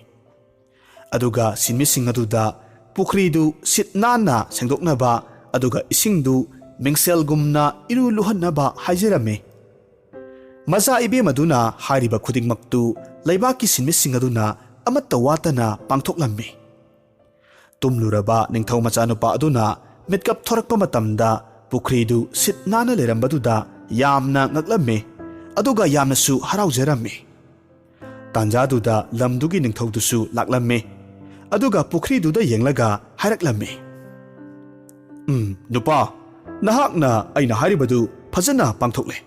ꯑꯗꯨꯒ ꯁꯤꯟꯃꯤꯁꯤꯡ ꯑꯗꯨꯗ ꯄꯨꯈ꯭ꯔꯤꯗꯨ ꯁꯤꯠ ꯅꯥꯟꯅ ꯁꯦꯡꯗꯣꯛꯅꯕ ꯑꯗꯨꯒ ꯏꯁꯤꯡꯗꯨ ꯃꯤꯡꯁꯦꯜꯒꯨꯝꯅ ꯏꯔꯨ ꯂꯨꯍꯟꯅꯕ ꯍꯥꯏꯖꯔꯝꯃꯤ꯫ ꯃꯆꯥ ꯏꯕꯦꯝ ꯑꯗꯨꯅ ꯍꯥꯏꯔꯤꯕ ꯈꯨꯗꯤꯡꯃꯛꯇꯨ ꯂꯩꯕꯥꯛꯀꯤ ꯁꯤꯟꯃꯤꯁꯤꯡ ꯑꯗꯨꯅ ꯑꯃꯠꯇ ꯋꯥꯠꯇꯅ ꯄꯥꯡꯊꯣꯛꯂꯝꯃꯤ꯫ ꯇꯨꯝꯂꯨꯔꯕ ꯅꯤꯡꯊꯧ ꯃꯆꯥꯅꯨꯄꯥ ꯑꯗꯨꯅ ꯃꯤꯠꯀꯞ ꯊꯣꯔꯛꯄ ꯃꯇꯝꯗ ꯄꯨꯈ꯭ꯔꯤꯗꯨ ꯁꯤꯠ ꯅꯥꯟꯅ ꯂꯩꯔꯝꯕꯗꯨꯗ ꯌꯥꯝꯅ ꯉꯛꯂꯝꯃꯤ, ꯑꯗꯨꯒ ꯌꯥꯝꯅꯁꯨ ꯍꯔꯥꯎꯖꯔꯝꯃꯤ꯫ ꯇꯥꯟꯖꯥꯗꯨꯗ ꯂꯝꯗꯨꯒꯤ ꯅꯤꯡꯊꯧꯗꯨꯁꯨ ꯂꯥꯛꯂꯝꯃꯤ, ꯑꯗꯨꯒ ꯄꯨꯈ꯭ꯔꯤꯗꯨꯗ ꯌꯦꯡꯂꯒ ꯍꯥꯏꯔꯛꯂꯝꯃꯤ, "ꯎꯝ, ꯅꯨꯄꯥ, ꯅꯍꯥꯛꯅ ꯑꯩꯅ ꯍꯥꯏꯔꯤꯕꯗꯨ ꯐꯖꯅ ꯄꯥꯡꯊꯣꯛꯂꯦ,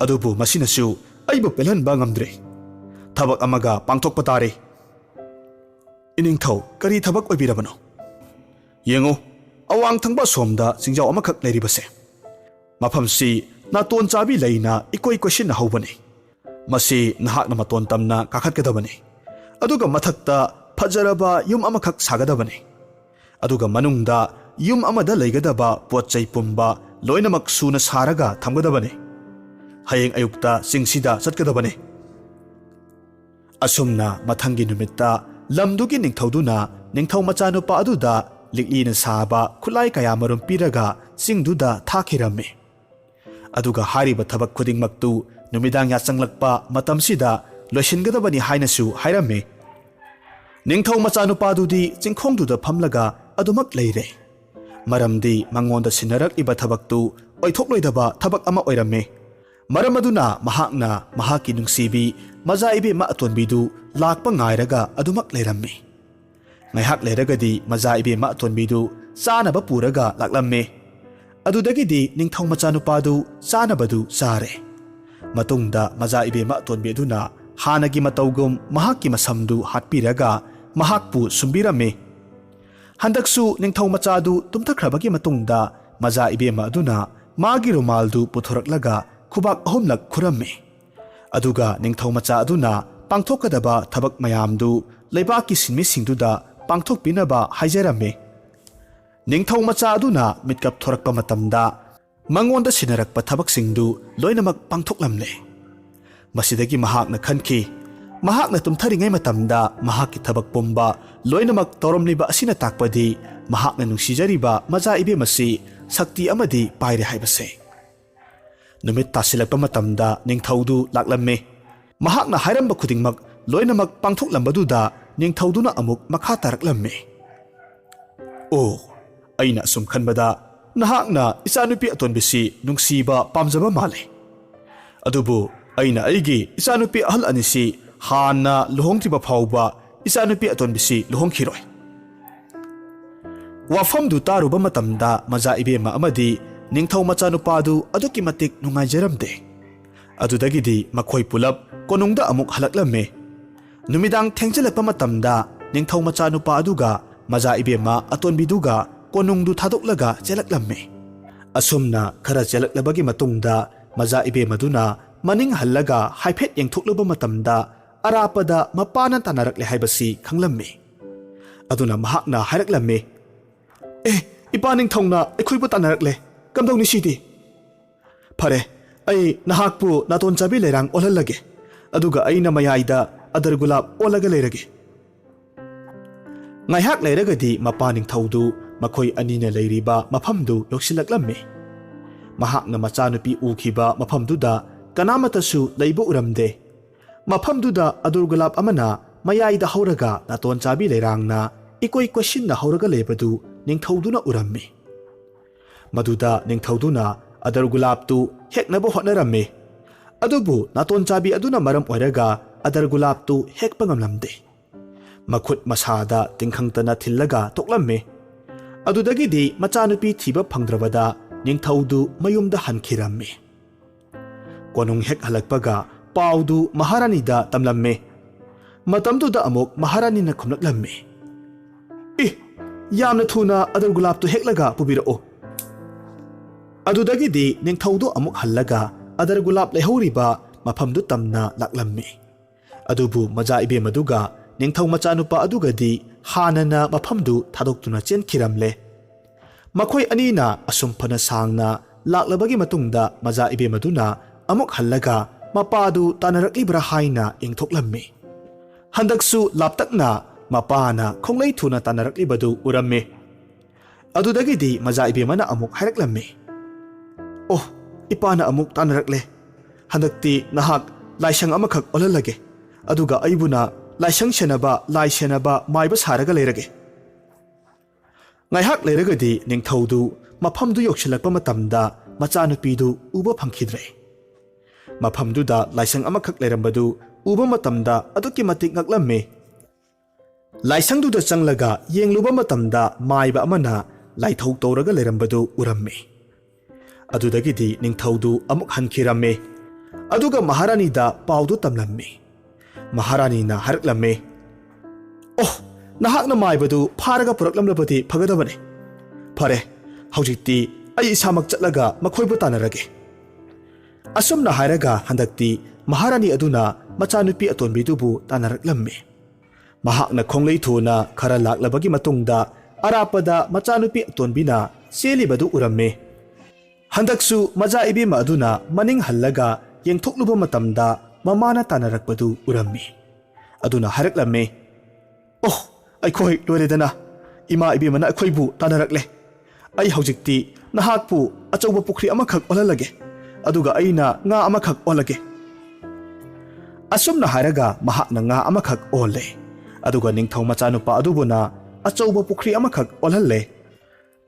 ꯑꯗꯨꯕꯨ ꯃꯁꯤꯅꯁꯨ ꯑꯩꯕꯨ ꯄꯦꯜꯍꯟꯕ ꯉꯝꯗ꯭ꯔꯦ꯫ ꯊꯕꯛ ꯑꯃꯒ ꯄꯥꯡꯊꯣꯛꯄ ꯇꯥꯔꯦ꯫ ꯏꯅꯤꯡꯊꯧ, ꯀꯔꯤ ꯊꯕꯛ ꯑꯣꯏꯕꯤꯔꯕꯅꯣ? ꯌꯦꯡꯉꯨ, ꯑꯋꯥꯡ ꯊꯪꯕ ꯑꯁꯣꯝꯗ ꯆꯤꯡꯖꯥꯎ ꯑꯃꯈꯛ ꯂꯩꯔꯤꯕꯁꯦ꯫ ꯃꯐꯝꯁꯤ ꯅꯥꯇꯣꯟ ꯆꯥꯕꯤ ꯂꯩꯅ ꯏꯀꯣꯏ ꯀꯣꯏꯁꯤꯟꯅ ꯍꯧꯕꯅꯤ꯫ ꯃꯁꯤ ꯅꯍꯥꯛꯅ ꯃꯇꯣꯟ ꯇꯝꯅ ꯀꯥꯈꯠꯀꯗꯕꯅꯤ꯫ ꯑꯗꯨꯒ ꯃꯊꯛꯇ ꯐꯖꯔꯕ ꯌꯨꯝ ꯑꯃꯈꯛ ꯁꯥꯒꯗꯕꯅꯤ꯫ ꯑꯗꯨꯒ ꯃꯅꯨꯡꯗ ꯌꯨꯝ ꯑꯃꯗ ꯂꯩꯒꯗꯕ ꯄꯣꯠ ꯆꯩ ꯄꯨꯝꯕ ꯂꯣꯏꯅꯃꯛ ꯁꯨꯅ ꯁꯥꯔꯒ ꯊꯝꯒꯗꯕꯅꯤ꯫ ꯍꯌꯦꯡ ꯑꯌꯨꯛꯇ ꯆꯤꯡꯁꯤꯗ ꯆꯠꯀꯗꯕꯅꯤ꯫" ꯑꯁꯨꯝꯅ ꯃꯊꯪꯒꯤ ꯅꯨꯃꯤꯠꯇ ꯂꯝꯗꯨꯒꯤ ꯅꯤꯡꯊꯧꯗꯨꯅ ꯅꯤꯡꯊꯧ ꯃꯆꯥꯅꯨꯄꯥ ꯑꯗꯨꯗ ꯂꯤꯛꯂꯤꯅ ꯁꯥꯕ ꯈꯨꯠꯂꯥꯏ ꯀꯌꯥꯃꯔꯨꯝ ꯄꯤꯔꯒ ꯆꯤꯡꯗꯨꯗ ꯊꯥꯈꯤꯔꯝꯃꯤ꯫ ꯑꯗꯨꯒ ꯍꯥꯏꯔꯤꯕ ꯊꯕꯛ ꯈꯨꯗꯤꯡꯃꯛꯇꯨ ꯅꯨꯃꯤꯗꯥꯡ ꯌꯥꯆꯪꯂꯛꯄ ꯃꯇꯝꯁꯤꯗ ꯂꯣꯏꯁꯤꯟꯒꯗꯕꯅꯤ ꯍꯥꯏꯅꯁꯨ ꯍꯥꯏꯔꯝꯃꯤ꯫ ꯅꯤꯡꯊꯧ ꯃꯆꯥꯅꯨꯄꯥꯗꯨꯗꯤ ꯆꯤꯡꯈꯣꯡꯗꯨꯗ ꯐꯝꯂꯒ ꯑꯗꯨꯃꯛ ꯂꯩꯔꯦ꯫ ꯃꯔꯝꯗꯤ ꯃꯉꯣꯟꯗ ꯁꯤꯟꯅꯔꯛꯂꯤꯕ ꯊꯕꯛꯇꯨ ꯑꯣꯏꯊꯣꯛꯂꯣꯏꯗꯕ ꯊꯕꯛ ꯑꯃ ꯑꯣꯏꯔꯝꯃꯤ꯫ ꯃꯔꯝ ꯑꯗꯨꯅ ꯃꯍꯥꯛꯅ ꯃꯍꯥꯛꯀꯤ ꯅꯨꯡꯁꯤꯕꯤ ꯃꯖꯥ ꯏꯕꯦꯝꯃ ꯑꯇꯣꯟꯕꯤꯗꯨ ꯂꯥꯛꯄ ꯉꯥꯏꯔꯒ ꯑꯗꯨꯃꯛ ꯂꯩꯔꯝꯃꯤ꯫ ꯉꯥꯏꯍꯥꯛ ꯂꯩꯔꯒꯗꯤ ꯃꯖꯥ ꯏꯕꯦꯝꯃ ꯑꯇꯣꯟꯕꯤꯗꯨ ꯆꯥꯅꯕ ꯄꯨꯔꯒ ꯂꯥꯛꯂꯝꯃꯤ꯫ ꯑꯗꯨꯗꯒꯤꯗꯤ ꯅꯤꯡꯊꯧ ꯃꯆꯥꯅꯨꯄꯥꯗꯨ ꯆꯥꯅꯕꯗꯨ ꯆꯥꯔꯦ꯫ ꯃꯇꯨꯡꯗ ꯃꯖꯥ ꯏꯕꯦꯝꯃ ꯑꯇꯣꯟꯕꯤ ꯑꯗꯨꯅ ꯍꯥꯟꯅꯒꯤ ꯃꯇꯧꯒꯨꯝ ꯃꯍꯥꯛꯀꯤ ꯃꯁꯝꯗꯨ ꯍꯥꯠꯄꯤꯔꯒ ꯃꯍꯥꯛꯄꯨ ꯁꯨꯝꯕꯤꯔꯝꯃꯤ꯫ ꯍꯟꯗꯛꯁꯨ ꯅꯤꯡꯊꯧ ꯃꯆꯥꯗꯨ ꯇꯨꯝꯊꯈ꯭ꯔꯕꯒꯤ ꯃꯇꯨꯡꯗ ꯃꯖꯥ ꯏꯕꯦꯝꯃ ꯑꯗꯨꯅ ꯃꯥꯒꯤ ꯔꯨꯃꯥꯜꯗꯨ ꯄꯨꯊꯣꯔꯛꯂꯒ ꯈꯨꯕꯥꯛ ꯑꯍꯨꯝꯂꯛ ꯈꯨꯔꯝꯃꯤ꯫ ꯑꯗꯨꯒ ꯅꯤꯡꯊꯧ ꯃꯆꯥ ꯑꯗꯨꯅ ꯄꯥꯡꯊꯣꯛꯀꯗꯕ ꯊꯕꯛ ꯃꯌꯥꯝꯗꯨ ꯂꯩꯕꯥꯛꯀꯤ ꯁꯤꯟꯃꯤꯁꯤꯡꯗꯨꯗ ꯄꯥꯡꯊꯣꯛꯄꯤꯅꯕ ꯍꯥꯏꯖꯔꯝꯃꯤ꯫ ꯅꯤꯡꯊꯧ ꯃꯆꯥ ꯑꯗꯨꯅ ꯃꯤꯠꯀꯞ ꯊꯣꯔꯛꯄ ꯃꯇꯝꯗ ꯃꯉꯣꯟꯗ ꯁꯤꯟꯅꯔꯛꯄ ꯊꯕꯛꯁꯤꯡꯗꯨ ꯂꯣꯏꯅꯃꯛ ꯄꯥꯡꯊꯣꯛꯂꯝꯂꯦ꯫ ꯃꯁꯤꯗꯒꯤ ꯃꯍꯥꯛꯅ ꯈꯟꯈꯤ, ꯃꯍꯥꯛꯅ ꯇꯨꯝꯊꯔꯤꯉꯩ ꯃꯇꯝꯗ ꯃꯍꯥꯛꯀꯤ ꯊꯕꯛ ꯄꯨꯝꯕ ꯂꯣꯏꯅꯃꯛ ꯇꯧꯔꯝꯂꯤꯕ ꯑꯁꯤꯅ ꯇꯥꯛꯄꯗꯤ ꯃꯍꯥꯛꯅ ꯅꯨꯡꯁꯤꯖꯔꯤꯕ ꯃꯆꯥ ꯏꯕꯦꯝ ꯑꯁꯤ ꯁꯛꯇꯤ ꯑꯃꯗꯤ ꯄꯥꯏꯔꯦ ꯍꯥꯏꯕꯁꯦ꯫ ꯅꯨꯃꯤꯠ ꯇꯥꯁꯤꯜꯂꯛꯄ ꯃꯇꯝꯗ ꯅꯤꯡꯊꯧꯗꯨ ꯂꯥꯛꯂꯝꯃꯤ꯫ ꯃꯍꯥꯛꯅ ꯍꯥꯏꯔꯝꯕ ꯈꯨꯗꯤꯡꯃꯛ ꯂꯣꯏꯅꯃꯛ ꯄꯥꯡꯊꯣꯛꯂꯝꯕꯗꯨꯗ ꯅꯤꯡꯊꯧꯗꯨꯅ ꯑꯃꯨꯛ ꯃꯈꯥ ꯇꯥꯔꯛꯂꯝꯃꯤ꯫ "ꯑꯣ, ꯑꯩꯅ ꯑꯁꯨꯝ ꯈꯟꯕꯗ ꯅꯍꯥꯛꯅ ꯏꯆꯥꯅꯨꯄꯤ ꯑꯇꯣꯟꯕꯤꯁꯤ ꯅꯨꯡꯁꯤꯕ ꯄꯥꯝꯖꯕ ꯃꯥꯜꯂꯤ꯫ ꯑꯗꯨꯕꯨ ꯑꯩꯅ ꯑꯩꯒꯤ ꯏꯆꯥꯅꯨꯄꯤ ꯑꯍꯜ ꯑꯅꯤꯁꯤ ꯍꯥꯟꯅ ꯂꯨꯍꯣꯡꯗ꯭ꯔꯤꯕ ꯐꯥꯎꯕ ꯏꯆꯥꯅꯨꯄꯤ ꯑꯇꯣꯟꯕꯤꯁꯤ ꯂꯨꯍꯣꯡꯈꯤꯔꯣꯏ꯫" ꯋꯥꯐꯝꯗꯨ ꯇꯥꯔꯨꯕ ꯃꯇꯝꯗ ꯃꯆꯥ ꯏꯕꯦꯝꯃ ꯑꯃꯗꯤ ꯅꯤꯡꯊꯧ ꯃꯆꯥꯅꯨꯄꯥꯗꯨ ꯑꯗꯨꯛꯀꯤ ꯃꯇꯤꯛ ꯅꯨꯡꯉꯥꯏꯖꯔꯝꯗꯦ꯫ ꯑꯗꯨꯗꯒꯤꯗꯤ ꯃꯈꯣꯏ ꯄꯨꯂꯞ ꯀꯣꯅꯨꯡꯗ ꯑꯃꯨꯛ ꯍꯜꯂꯛꯂꯝꯃꯤ꯫ ꯅꯨꯃꯤꯗꯥꯡ ꯊꯦꯡꯖꯤꯜꯂꯛꯄ ꯃꯇꯝꯗ ꯅꯤꯡꯊꯧ ꯃꯆꯥꯅꯨꯄꯥ ꯑꯗꯨꯒ ꯃꯆꯥ ꯏꯕꯦꯝꯃ ꯑꯇꯣꯟꯕꯤꯗꯨꯒ ꯀꯣꯅꯨꯡꯗꯨ ꯊꯥꯗꯣꯛꯂꯒ ꯆꯦꯜꯂꯛꯂꯝꯃꯤ꯫ ꯑꯁꯨꯝꯅ ꯈꯔ ꯆꯦꯜꯂꯛꯂꯕꯒꯤ ꯃꯇꯨꯡꯗ ꯃꯆꯥ ꯏꯕꯦꯝꯃꯗꯨꯅ ꯃꯅꯤꯡ ꯍꯜꯂꯒ ꯍꯥꯏꯐꯦꯠ ꯌꯦꯡꯊꯣꯛꯂꯨꯕ ꯃꯇꯝꯗ ꯑꯔꯥꯞꯄꯗ ꯃꯄꯥꯅ ꯇꯥꯟꯅꯔꯛꯂꯦ ꯍꯥꯏꯕꯁꯤ ꯈꯪꯂꯝꯃꯤ꯫ ꯑꯗꯨꯅ ꯃꯍꯥꯛꯅ ꯍꯥꯏꯔꯛꯂꯝꯃꯤ, "ꯑꯦ, ꯏꯄꯥ ꯅꯤꯡꯊꯧꯅ ꯑꯩꯈꯣꯏꯕꯨ ꯇꯥꯟꯅꯔꯛꯂꯦ꯫ ꯀꯝꯗꯧꯅꯤ ꯁꯤꯗꯤ? ꯐꯔꯦ, ꯑꯩ ꯅꯍꯥꯛꯄꯨ ꯅꯥꯇꯣꯟ ꯆꯥꯕꯤ ꯂꯩꯔꯥꯡ ꯑꯣꯜꯍꯜꯂꯒꯦ, ꯑꯗꯨꯒ ꯑꯩꯅ ꯃꯌꯥꯏꯗ ꯑꯗꯔ ꯒꯨꯂꯥꯞ ꯑꯣꯜꯂꯒ ꯂꯩꯔꯒꯦ꯫" ꯉꯥꯏꯍꯥꯛ ꯂꯩꯔꯒꯗꯤ ꯃꯄꯥ ꯅꯤꯡꯊꯧꯗꯨ ꯃꯈꯣꯏ ꯑꯅꯤꯅ ꯂꯩꯔꯤꯕ ꯃꯐꯝꯗꯨ ꯌꯧꯁꯤꯜꯂꯛꯂꯝꯃꯤ꯫ ꯃꯍꯥꯛꯅ ꯃꯆꯥꯅꯨꯄꯤ ꯎꯈꯤꯕ ꯃꯐꯝꯗꯨꯗ ꯀꯅꯥꯃꯠꯇꯁꯨ ꯂꯩꯕ ꯎꯔꯝꯗꯦ꯫ ꯃꯐꯝꯗꯨꯗ ꯑꯗꯨꯔ ꯒꯨꯂꯥꯞ ꯑꯃꯅ ꯃꯌꯥꯏꯗ ꯍꯧꯔꯒ ꯅꯥꯇꯣꯟ ꯆꯥꯕꯤ ꯂꯩꯔꯥꯡꯅ ꯏꯀꯣꯏ ꯀꯣꯏꯁꯤꯟꯅ ꯍꯧꯔꯒ ꯂꯩꯕꯗꯨ ꯅꯤꯡꯊꯧꯗꯨꯅ ꯎꯔꯝꯃꯤ꯫ ꯃꯗꯨꯗ ꯅꯤꯡꯊꯧꯗꯨꯅ ꯑꯗꯔ ꯒꯨꯂꯥꯞꯇꯨ ꯍꯦꯛꯅꯕ ꯍꯣꯠꯅꯔꯝꯃꯤ꯫ ꯑꯗꯨꯕꯨ ꯅꯥꯇꯣꯟ ꯆꯥꯕꯤ ꯑꯗꯨꯅ ꯃꯔꯝ ꯑꯣꯏꯔꯒ ꯑꯗꯔ ꯒꯨꯂꯥꯞꯇꯨ ꯍꯦꯛꯄ ꯉꯝꯂꯝꯗꯦ꯫ ꯃꯈꯨꯠ ꯃꯁꯥꯗ ꯇꯤꯡꯈꯪꯇꯅ ꯊꯤꯜꯂꯒ ꯇꯣꯛꯂꯝꯃꯤ꯫ ꯑꯗꯨꯗꯒꯤꯗꯤ ꯃꯆꯥꯅꯨꯄꯤ ꯊꯤꯕ ꯐꯪꯗ꯭ꯔꯕꯗ ꯅꯤꯡꯊꯧꯗꯨ ꯃꯌꯨꯝꯗ ꯍꯟꯈꯤꯔꯝꯃꯤ꯫ ꯀꯣꯅꯨꯡ ꯍꯦꯛ ꯍꯜꯂꯛꯄꯒ ꯄꯥꯎꯗꯨ ꯃꯍꯥꯔꯥꯅꯤꯗ ꯇꯝꯂꯝꯃꯤ꯫ ꯃꯇꯝꯗꯨꯗ ꯑꯃꯨꯛ ꯃꯍꯥꯔꯥꯅꯤꯅ ꯈꯨꯝꯂꯛꯂꯝꯃꯤ, "ꯏ, ꯌꯥꯝꯅ ꯊꯨꯅ ꯑꯗꯔ ꯒꯨꯂꯥꯞꯇꯨ ꯍꯦꯛꯂꯒ ꯄꯨꯕꯤꯔꯛꯎ"꯫ ꯑꯗꯨꯗꯒꯤꯗꯤ ꯅꯤꯡꯊꯧꯗꯨ ꯑꯃꯨꯛ ꯍꯜꯂꯒ ꯑꯗꯔ ꯒꯨꯂꯥꯞ ꯂꯩꯍꯧꯔꯤꯕ ꯃꯐꯝꯗꯨ ꯇꯝꯅ ꯂꯥꯛꯂꯝꯃꯤ꯫ ꯑꯗꯨꯕꯨ ꯃꯖꯥ ꯏꯕꯦꯝ ꯑꯗꯨꯒ ꯅꯤꯡꯊꯧ ꯃꯆꯥꯅꯨꯄꯥ ꯑꯗꯨꯒꯗꯤ ꯍꯥꯟꯅꯅ ꯃꯐꯝꯗꯨ ꯊꯥꯗꯣꯛꯇꯨꯅ ꯆꯦꯟꯈꯤꯔꯝꯂꯦ꯫ ꯃꯈꯣꯏ ꯑꯅꯤꯅ ꯑꯁꯨꯝ ꯐꯅ ꯁꯥꯡꯅ ꯂꯥꯛꯂꯕꯒꯤ ꯃꯇꯨꯡꯗ ꯃꯖꯥ ꯏꯕꯦꯝ ꯑꯗꯨꯅ ꯑꯃꯨꯛ ꯍꯜꯂꯒ ꯃꯄꯥꯗꯨ ꯇꯥꯟꯅꯔꯛꯂꯤꯕ꯭ꯔꯥ ꯍꯥꯏꯅ ꯌꯦꯡꯊꯣꯛꯂꯝꯃꯤ꯫ ꯍꯟꯗꯛꯁꯨ ꯂꯥꯞꯇꯛꯅ ꯃꯄꯥꯅ ꯈꯣꯡꯂꯩ ꯊꯨꯅ ꯇꯥꯟꯅꯔꯛꯂꯤꯕꯗꯨ ꯎꯔꯝꯃꯤ꯫ ꯑꯗꯨꯗꯒꯤꯗꯤ ꯃꯖꯥ ꯏꯕꯦꯝꯃꯅ ꯑꯃꯨꯛ ꯍꯥꯏꯔꯛꯂꯝꯃꯤ, "ꯑꯣ, ꯏꯄꯥꯅ ꯑꯃꯨꯛ ꯇꯥꯟꯅꯔꯛꯂꯦ꯫ ꯍꯟꯗꯛꯇꯤ ꯅꯍꯥꯛ ꯂꯥꯏꯁꯪ ꯑꯃꯈꯛ ꯑꯣꯜꯍꯜꯂꯒꯦ, ꯑꯗꯨꯒ ꯑꯩꯕꯨꯅ ꯂꯥꯏꯁꯪ ꯁꯦꯟꯅꯕ, ꯂꯥꯏ ꯁꯦꯟꯅꯕ ꯃꯥꯏꯕ ꯁꯥꯔꯒ ꯂꯩꯔꯒꯦ"꯫ ꯉꯥꯏꯍꯥꯛ ꯂꯩꯔꯒꯗꯤ ꯅꯤꯡꯊꯧꯗꯨ ꯃꯐꯝꯗꯨ ꯌꯧꯁꯤꯜꯂꯛꯄ ꯃꯇꯝꯗ ꯃꯆꯥꯅꯨꯄꯤꯗꯨ ꯎꯕ ꯐꯪꯈꯤꯗ꯭ꯔꯦ꯫ ꯃꯐꯝꯗꯨꯗ ꯂꯥꯏꯁꯪ ꯑꯃꯈꯛ ꯂꯩꯔꯝꯕꯗꯨ ꯎꯕ ꯃꯇꯝꯗ ꯑꯗꯨꯛꯀꯤ ꯃꯇꯤꯛ ꯉꯛꯂꯝꯃꯤ꯫ ꯂꯥꯏꯁꯪꯗꯨꯗ ꯆꯪꯂꯒ ꯌꯦꯡꯂꯨꯕ ꯃꯇꯝꯗ ꯃꯥꯏꯕ ꯑꯃꯅ ꯂꯥꯏꯊꯧ ꯇꯧꯔꯒ ꯂꯩꯔꯝꯕꯗꯨ ꯎꯔꯝꯃꯤ꯫ ꯑꯗꯨꯗꯒꯤꯗꯤ ꯅꯤꯡꯊꯧꯗꯨ ꯑꯃꯨꯛ ꯍꯟꯈꯤꯔꯝꯃꯤ꯫ ꯑꯗꯨꯒ ꯃꯍꯥꯔꯥꯅꯤꯗ ꯄꯥꯎꯗꯨ ꯇꯝꯂꯝꯃꯤ꯫ ꯃꯍꯥꯔꯥꯅꯤꯅ ꯍꯥꯏꯔꯛꯂꯝꯃꯤ, "ꯑꯣ, ꯅꯍꯥꯛꯅ ꯃꯥꯏꯕꯗꯨ ꯐꯥꯔꯒ ꯄꯨꯔꯛꯂꯝꯂꯕꯗꯤ ꯐꯒꯗꯕꯅꯤ꯫ ꯐꯔꯦ, ꯍꯧꯖꯤꯛꯇꯤ ꯑꯩ ꯏꯁꯥꯃꯛ ꯆꯠꯂꯒ ꯃꯈꯣꯏꯕꯨ ꯇꯥꯟꯅꯔꯒꯦ"꯫ ꯑꯁꯨꯝꯅ ꯍꯥꯏꯔꯒ ꯍꯟꯗꯛꯇꯤ ꯃꯍꯥꯔꯥꯅꯤ ꯑꯗꯨꯅ ꯃꯆꯥꯅꯨꯄꯤ ꯑꯇꯣꯟꯕꯤꯗꯨꯕꯨ ꯇꯥꯟꯅꯔꯛꯂꯝꯃꯤ꯫ ꯃꯍꯥꯛꯅ ꯈꯣꯡꯂꯩ ꯊꯨꯅ ꯈꯔ ꯂꯥꯛꯂꯕꯒꯤ ꯃꯇꯨꯡꯗ ꯑꯔꯥꯞꯄꯗ ꯃꯆꯥꯅꯨꯄꯤ ꯑꯇꯣꯟꯕꯤꯅ ꯆꯦꯜꯂꯤꯕꯗꯨ ꯎꯔꯝꯃꯤ꯫ ꯍꯟꯗꯛꯁꯨ ꯃꯖꯥ ꯏꯕꯦꯝꯃ ꯑꯗꯨꯅ ꯃꯅꯤꯡ ꯍꯜꯂꯒ ꯌꯦꯡꯊꯣꯛꯂꯨꯕ ꯃꯇꯝꯗ ꯃꯃꯥꯅ ꯇꯥꯟꯅꯔꯛꯄꯗꯨ ꯎꯔꯝꯃꯤ꯫ ꯑꯗꯨꯅ ꯍꯥꯏꯔꯛꯂꯝꯃꯤ, "ꯑꯣ, ꯑꯩꯈꯣꯏ ꯂꯣꯏꯔꯦꯗꯅ꯫ ꯏꯃꯥ ꯏꯕꯦꯝꯃꯅ ꯑꯩꯈꯣꯏꯕꯨ ꯇꯥꯟꯅꯔꯛꯂꯦ꯫ ꯑꯩ ꯍꯧꯖꯤꯛꯇꯤ ꯅꯍꯥꯛꯄꯨ ꯑꯆꯧꯕ ꯄꯨꯈ꯭ꯔꯤ ꯑꯃꯈꯛ ꯑꯣꯜꯍꯜꯂꯒꯦ, ꯑꯗꯨꯒ ꯑꯩꯅ ꯉꯥ ꯑꯃꯈꯛ ꯑꯣꯜꯂꯒꯦ"꯫ ꯑꯁꯨꯝꯅ ꯍꯥꯏꯔꯒ ꯃꯍꯥꯛꯅ ꯉꯥ ꯑꯃꯈꯛ ꯑꯣꯜꯂꯦ꯫ ꯑꯗꯨꯒ ꯅꯤꯡꯊꯧ ꯃꯆꯥꯅꯨꯄꯥ ꯑꯗꯨꯕꯨꯅ ꯑꯆꯧꯕ ꯄꯨꯈ꯭ꯔꯤ ꯑꯃꯈꯛ ꯑꯣꯜꯍꯜꯂꯦ꯫